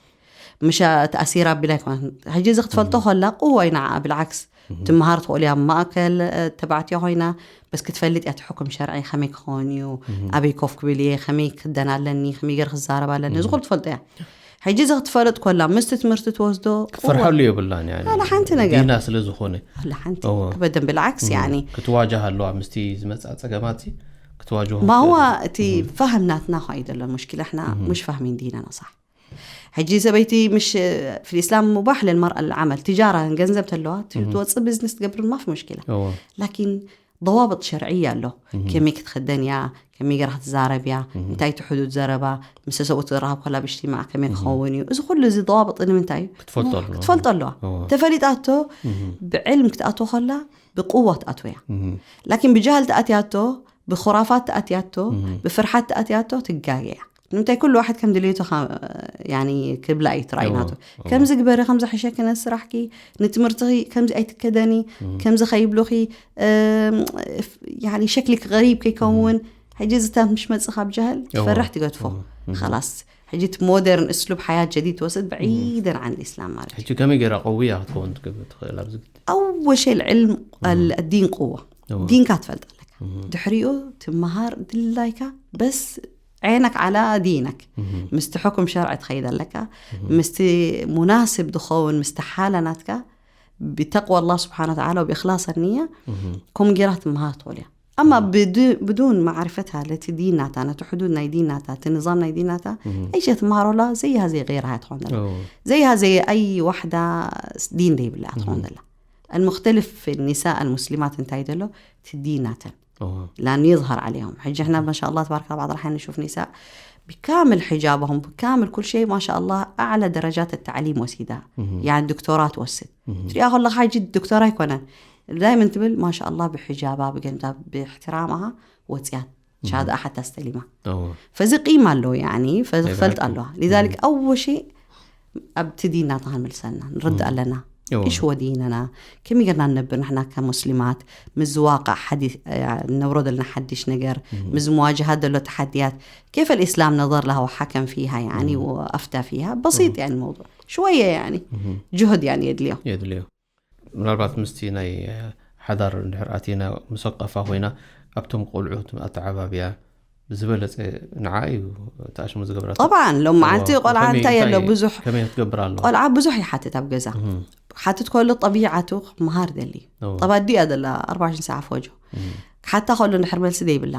مش تأثير بلا يكون هجي زخت فلتو خلا قوة ينع بالعكس تمهار تقول يا ماكل تبعتي هوينا بس كتفلت يا حكم شرعي خميك خونيو أبي كوف كبيلي خميك دنا لني خميك رخ الزارة بالني زغل تفلت يا هجي زخت فلت كلا مست تمرت توزدو ክትፈርሐሉ የብላን ያኒ لا، لا، ሓንቲ ነገር። ዲና ስለ ዝኾነ لا حنتي أوه. أبدا بالعكس يعني ክትዋጃህ ኣለዋ ምስቲ ዝመፅኣ ፀገማት ክትዋጅሆ ما هو تي فهم ناتنا خايد المشكلة احنا مش فاهمين ديننا صح حجي سبيتي مش في الإسلام مباح للمرأة العمل تجارة ገንዘብ ተለዋ توصل بزنس تقبل ما في مشكلة እወ لكن ضوابط شرعية له كمي كتخدن يا كمي قرح تزارب يا انتي تحدود زربا مسسوت رهب كلا باجتماع كمي خوني إذا كل زي ضوابط إنه انتي ክትፈልጦ ኣለዋ። ክትፈልጦ ኣለዋ እወ ተፈሊጣቶ ብዕልም ክትኣትዎ ከላ ብቅዋ ትኣትወያ እም። ላኪን ብጃህል ተኣትያቶ ብኹራፋት ተኣትያቶ ብፍርሓት ተኣትያቶ ትጋገያ ንምንታይ ኩሉ ዋሕድ ከም ድልየቱ ኸ- ያኒ ክብላ እዩ ትራእይ እወ፣ ናቱ እወ። ከምዚ ግበሪ ከምዚ ሕሸኪ ነስራሕኪ ንትምህርትኺ ከምዚ ኣይትከደኒ ከምዚ ከይብሉኺ እም፣ ፍ- ያኒ ሸክልኪ غريب ከይከውን ሕጂ ዝታት ምሽ መጽእ ካብ ጃህል ትፈርሕ ትገድፎ። خلاص ሕጂ እቲ ሞደርን እስሉብ ሓያት ጀዲድ ትወስድ ብዒደን ዓን ኢስላም ማለት። ሕጂ ከመይ ገይራ ቀውያ ክትከውን ትገብር ትኽእል ኣብዚ ግዲ? ኣወሸ ልዕልም ዲን ቅዋ ዲንካ ትፈልጥ ኣለካ። ድሕሪኡ ትመሃር ድላይካ በስ ዓይነክ ዓላ ዲነክ ምስቲ ሕኩም ሸርዕ ትኸይድ ኣለካ። ምስቲ ሙናስብ ዝኸውን ምስቲ ሓላ ናትካ ብተቅዋ ኣላ ስብሓን ወተዓላ ወብእክላስ ኣኒያ ኮም ጌራ ትመሃር ትኽእል እያ። ኣማ ብዱን ማዕርፈት ሃለ እቲ ዲን ናታ ነቲ ሕዱድ ናይ ዲን ናታ እቲ ንዛም ናይ ዲን ናታ ኣይሸ ትመሃሮላ ዘይሃ ዘይ ገይራ እያ ትኾን ዘላ። ዘይሃ ዘይ ኣይ ዋሕዳ ዲን ዘይብላ እያ ትኾን ዘላ። المختلف في النساء المسلمات እንታይ ደሎ እቲ ዲን ናተን لا يظهر عليهم. ሕጂ احنا ما شاء الله تبارك الله بعض الأحيان نشوف نساء بكامل حجابهم بكامل كل شيء ما شاء الله أعلى درجات التعليم ወሲዳ يعني دكتوراه ትወስድ ትሪኣ ከለኻ ሕጂ ዶክተር ኣይኮነን ዳይመን ትብል ما شاء الله ብሕጃባ ብገንዳ ብእሕትራማሃ ወፅያት ሻሃዳ ሓታ ስተሊማ ፈዚ ቂም ኣለዎ يعني ፈዚ ክፈልጥ ኣለዋ لذلك أول شيء ኣብቲ ዲንና ተኸንምልሰና ንርዳእ ኣለና إيش هو ديننا كم يقدرنا ننبر نحن كمسلمات مزواقع حديث نبرد لنا حدش نقر مزمواجهة دلو تحديات كيف الإسلام نظر لها وحكم فيها يعني وأفتى فيها بسيط يعني الموضوع شوية يعني جهد يعني يدليو የድልዮ ምናልባት ምስቲ ናይ ሓዳር እንድሕር ኣቲና ሙሰቀፋ ኮይና ኣብቶም ቆልዑ ኣተዓባብያ ብዝበለፀ ንዓ እዩ ተኣሽሙ ዝገብራ طبعا ሎም መዓልቲ ቆልዓ እንታይ ኣሎ ብዙሕ ከመይ ክትገብር ኣሎ ቆልዓ ብዙሕ ይሓትት ኣብ ገዛ ሓትት ከሎ ጠቢዓቱ ክመሃር ደሊ ጠባዲያ ዘላ ኣርባዕሽን ሰዓ ፈጆ ክሓታ ከሎ እንድሕር መልሲ ዘይብላ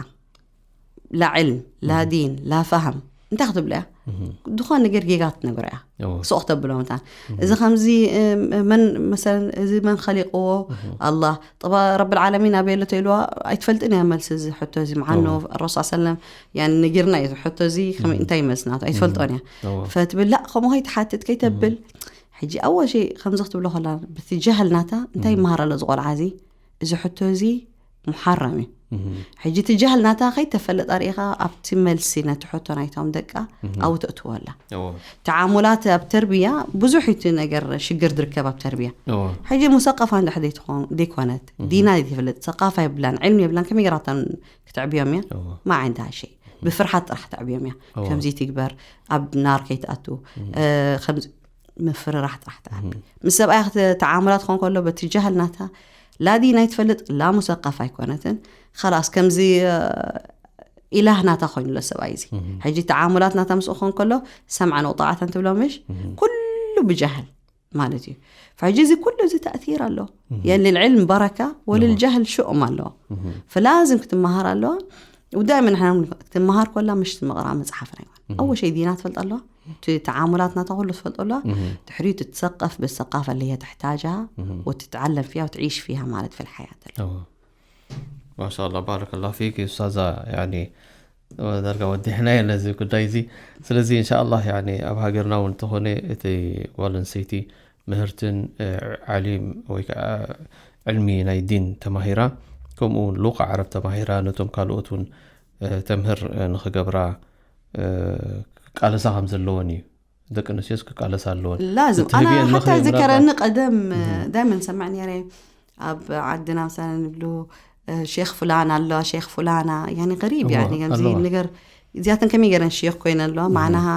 ላ ዕልም ላ ዲን ላ ፋህም እንታይ ክትብሎ እያ ዝኾነ ነገር ጌጋ ትነግሮ እያ ሱቕ ተብሎ መታን እዚ ከምዚ መን መሰለን እዚ መን ኸሊቕዎ ኣላ ጠባ ረብ ልዓለሚን ኣበይ ኣሎ ተይልዋ ኣይትፈልጥን እያ መልሲ እዚ ሕቶ እዚ ምዓኖ ረሱል ሰለም ያን ነጊርና እዩ ሕቶ እዚ ከመይ እንታይ ይመስናቱ ኣይትፈልጦን እያ ፈትብል ላ ከምኡ ከይትሓትት ከይተብል ሕጂ ኣወ ሸይ ከምዚ ክትብሎ ከላ ብቲ ጃህል ናታ እንታይ ይመሃር ኣሎ ዝቆልዓ እዚ እዚ ሕቶ እዚ ሙሓረም እዩ ሕጂ እቲ ጃህል ናታ ከይተፈለጣ ርኢኻ ኣብቲ መልሲ ነቲ ሕቶ ናይቶም ደቃ ኣብኡ ተእትወላ ተዓሙላት ኣብ ተርብያ ብዙሕ እቲ ነገር ሽግር ዝርከብ ኣብ ተርብያ ሕጂ ሙሰቀፋ እንድሕ ዘይኮነት ዲና ዘይትፈልጥ ሰቃፋ የብላን ዕልሚ የብላን ከመይ ገራታ ክትዕብዮም እያ ማ ዓይንዳ ሸይ ብፍርሓት ጥራሕ ተዕብዮም እያ ከምዚ ትግበር ኣብ ናር ከይትኣቱ ምፍርራሕ ጥራሕ ትኣቢ ምስ ሰብኣያ ተዓሙላት ክኾን ከሎ በቲ ጃህል ናታ ላ ዲና ይትፈልጥ ላ ሙሰቀፍ ኣይኮነትን خلاص ከምዚ ኢላህ ናታ ኮይኑ ሎ ሰብኣይ እዚ ሕጂ ተዓሙላት ናታ ምስ ኾን ከሎ ሰምዓን ወጣዓተን ትብሎ ምሽ ኩሉ ብጃህል ማለት እዩ ሕጂ እዚ ኩሉ እዚ ተእቲር ኣሎ ያን ልልዕልም በረካ ወልልጃህል ሽኡም ኣለዎ ፈላዝም ክትመሃር ኣለዋ ودائما نحن ትመሃር ኮላ ምሽ ትምቕራ መፅሓፍ ናይ ኣወ ሸይ ዲና ትፈልጥ ኣለዋ እቲ ተዓሙላት ናታ ኩሉ ትፈልጥ ኣለዋ ድሕሪኡ ትትሰቀፍ በሰቃፍ ኣለየ ተሕታጃ وتتعلم فيها وتعيش فيها ማለት في الحياة ማሻላ ባረከላ ፊክ ኡስታዛ ያኒ ዳርጋ ወዲሕናዮ ነዚ ጉዳይ እዚ ስለዚ እንሻ ኣላህ ያኒ ኣብ ሃገርና እውን እንተኾነ እቲ ጓል ኣንስተይቲ ምህርትን ዓሊም ወይ ከዓ ዕልሚ ናይ ዲን ተማሂራ ከምኡ እውን ሉቃ ዓረብ ተማሂራ ነቶም ካልኦት እውን ተምህር ንክገብራ ቃለሳ ከም ዘለወን እዩ ደቂ ኣንስትዮስ ክቃለሳ ኣለወን ላዝም ኣና ሓታ ዝከረኒ ቀደም ዳይመን ሰምዕ ነረ ኣብ ዓድና ምሳለ ንብሉ ሼክ ፍላና ኣለዋ ሼክ ፍላና ያኒ غريب ያኒ ከምዚ ነገር እዚኣተን ከመይ ገረን ሼክ ኮይነ ኣለዋ ማዕናሃ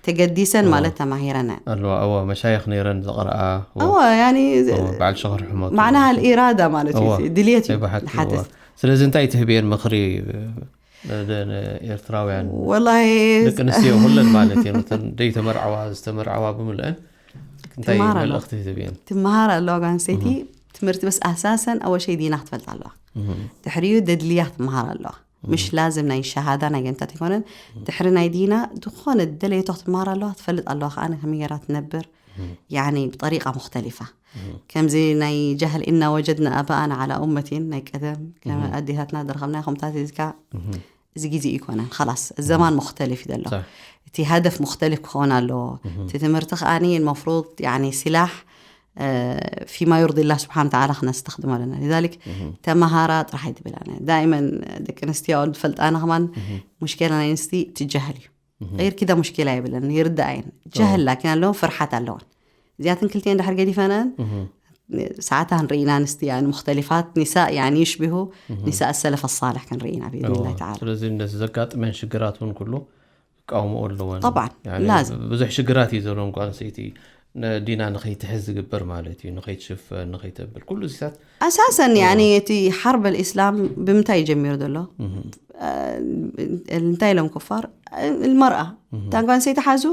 ተገዲሰን ማለት ተማሂረን ኣለዋ እወ መሻይኽ ነይረን ዘቕርኣ እወ ያኒ በዓል ሸኽር ሕመቱ ማዕናሃ ኢራዳ ማለት እዩ ድልየት እዩ ሓትት ስለዚ እንታይ ትህብየን ምኽሪ ኤርትራውያን ወላሂ ደቂ ኣንስትዮ ኩለን ማለት እየን እተን ደይተመርዓዋ ዝተመርዓዋ ብምልአን እንታይ መልእኽቲ ትህብየን ትመሃር ኣለዋ ጓል ኣንስተይቲ ትምህርቲ በስ ኣሳሰን ኣወሸይ ዲና ክትፈልጥ ኣለዋ ድሕሪኡ ደድልያ ክትመሃር ኣለዋ ምሽ ላዝም ናይ ሸሃዳ ናይ ገንታት ኣይኮነን ድሕሪ ናይ ዲና ዝኾነ ደለየቶ ክትመሃር ኣለዋ ትፈልጥ ኣለዋ ከኣ ከመይ ገራ ትነብር ያኒ ብጠሪቃ ሙክተሊፋ ከምዚ ናይ ጃህል እና ወጀድና ኣባኣና ዓላ ኡመቲን ናይ ቀደም ከም ኣዴታትና ዝረኸብና ከምታት ዚካ እዚ ግዜ ይኮነን خلاص الزمان مختلف እዩ ዘሎ እቲ هدف مختلف ክኸውን ኣለዎ እቲ ትምህርቲ ከኣ المفروض يعني سلاح فيما يرضي الله سبحانه وتعالى ክነስተኽድሞ ኣለና لذلك ተመሃራ ጥራሕ ኣይትብላና دائما ደቂ ኣንስትዮ ዝፈልጣና ከማን ሙሽኪላ ናይ ኣንስቲ ትጀህል እዩ غير كده مشكلة የብለን ይርዳእ እየን ጀህል ላኪን ኣለዎ ፍርሓት ኣለዎን እዚኣትን ክልቲኤን ድሕር ገዲፈነን ساعتها نرينا نستي يعني مختلفات نساء يعني يشبهوا نساء السلف الصالح كان رينا بإذن الله تعالى. ስለዚ ነዚ ዘጋጥመን ሽግራት እውን ኩሉ ክቃወምኦ ኣለወን። طبعاً، يعني لازم. ብዙሕ ሽግራት እዩ ዘለዎም ጓል ኣንስተይቲ ን-፣ ዲና ንኸይትሕዝ ዝግበር ማለት እዩ፣ ንኸይትሽፈን፣ ንኸይተብል፣ ኩሉ እዚታት أساساً يعني እቲ حرب الإسلام ብምንታይ ጀሚሩ ዘሎ እንታይ ኢሎም ኩፋር المرأة እታ ጓል ኣንስተይቲ ሓዙ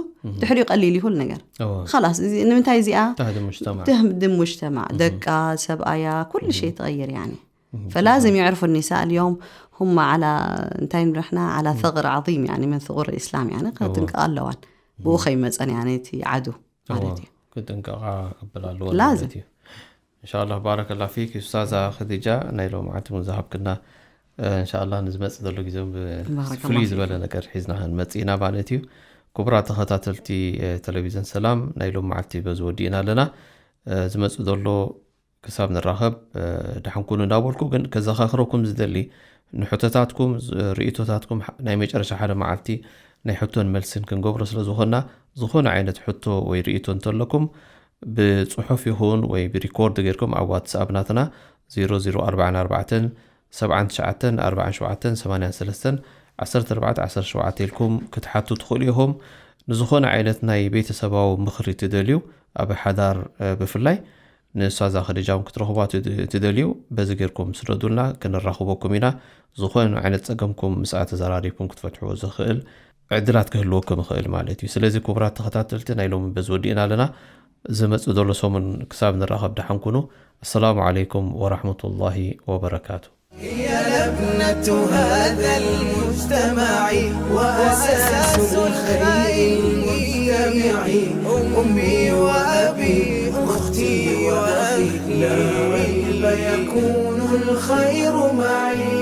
ድሕሪኡ ቀሊል እዩ ኩሉ ነገር እወ። خلاص እዚ ንምንታይ እዚኣ تهدم مجتمع تهدم مجتمع ደቃ ሰብኣያ ኩሉ شيء تغير يعني فلازم يعرفوا النساء اليوم هم على እንታይ ንብለሕና على ثغر عظيم يعني من ثغور الإسلام يعني ከጥንቀቕ ኣለዋን ብኡ ከይመፀን يعني እቲ ዓዱ ማለት እዩ ክጥንቀቓ ክብል ኣለዎ ላዝም። ማለት እዩ። እንሻላ ባረከላ ፊክ ኡስታዛ ኸዲጃ፣ ናይ ሎምዓንቲ እውን ዝሃብክና እንሻላ ንዝመፅእ ዘሎ ግዜ እውን ብ- ባረከላ ፍልይ ፊክ። ዝበለ ነገር ሒዝና ክንመፅእ ኢና ማለት እዩ። ክቡራት ተኸታተልቲ እ፣ ቴሌቪዝን ሰላም፣ ናይ ሎም መዓልቲ በዚ ወዲእና ኣለና። እ፣ ዝመፅእ ዘሎ ክሳብ ንራኸብ እ፣ ደሓን ኩኑ እንዳበልኩ፣ ግን ከዘኻኽረኩም ዝደሊ ንሕቶታትኩም ዝ- ርእቶታትኩም ሓ- ናይ መጨረሻ ሓደ መዓልቲ ናይ ሕቶን መልስን ክንገብሮ ስለ ዝኾንና፣ ዝኾነ ዓይነት ሕቶ ወይ ርእቶ እንተለኩም ብፅሑፍ ይኹን ወይ ብሪኮርድ ጌርኩም ኣብ ዋትስኣፕ ናትና ዜሮ ዜሮ ኣርባዕን ኣርባዕተን ሰብዓን ትሽዓተን ኣርባዓን ሸውዓተን ሰማንያን ሰለስተን ዓሰርተ ኣርባዕተ ዓሰርተ ሸውዓተ ኢልኩም ክትሓቱ ትኽእሉ ኢኹም። ንዝኾነ ዓይነት ናይ ቤተሰባዊ ምኽሪ ትደልዩ ኣብ ሓዳር እ፣ ብፍላይ ንኡስታዛ ኸዲጃ እውን ክትረኽቧ ትድ- ትደልዩ በዚ ጌርኩም ስደዱልና፣ ክንራኽበኩም ኢና። ዝኾነ ዓይነት ጸገምኩም ምስኣ ተዘራሪብኩም ክትፈትሕዎ ዝኽእል ዕድላት ክህልወኩም ይኽእል ማለት እዩ። ስለዚ ክቡራት ተኸታተልቲ ናይ ሎሚ በዚ ወዲእና ኣለና። ዝመጽእ ዘሎ ሰሙን ክሳብ ንራኸብ ደሓን ኩኑ። ኣሰላሙ ዓለይኩም ወራሕመቱላሂ ወበረካቱ። هي لبنة هذا المجتمع وأساس الخير المجتمع. أمي وأبي أختي وأخي لا ريب يكون الخير معي.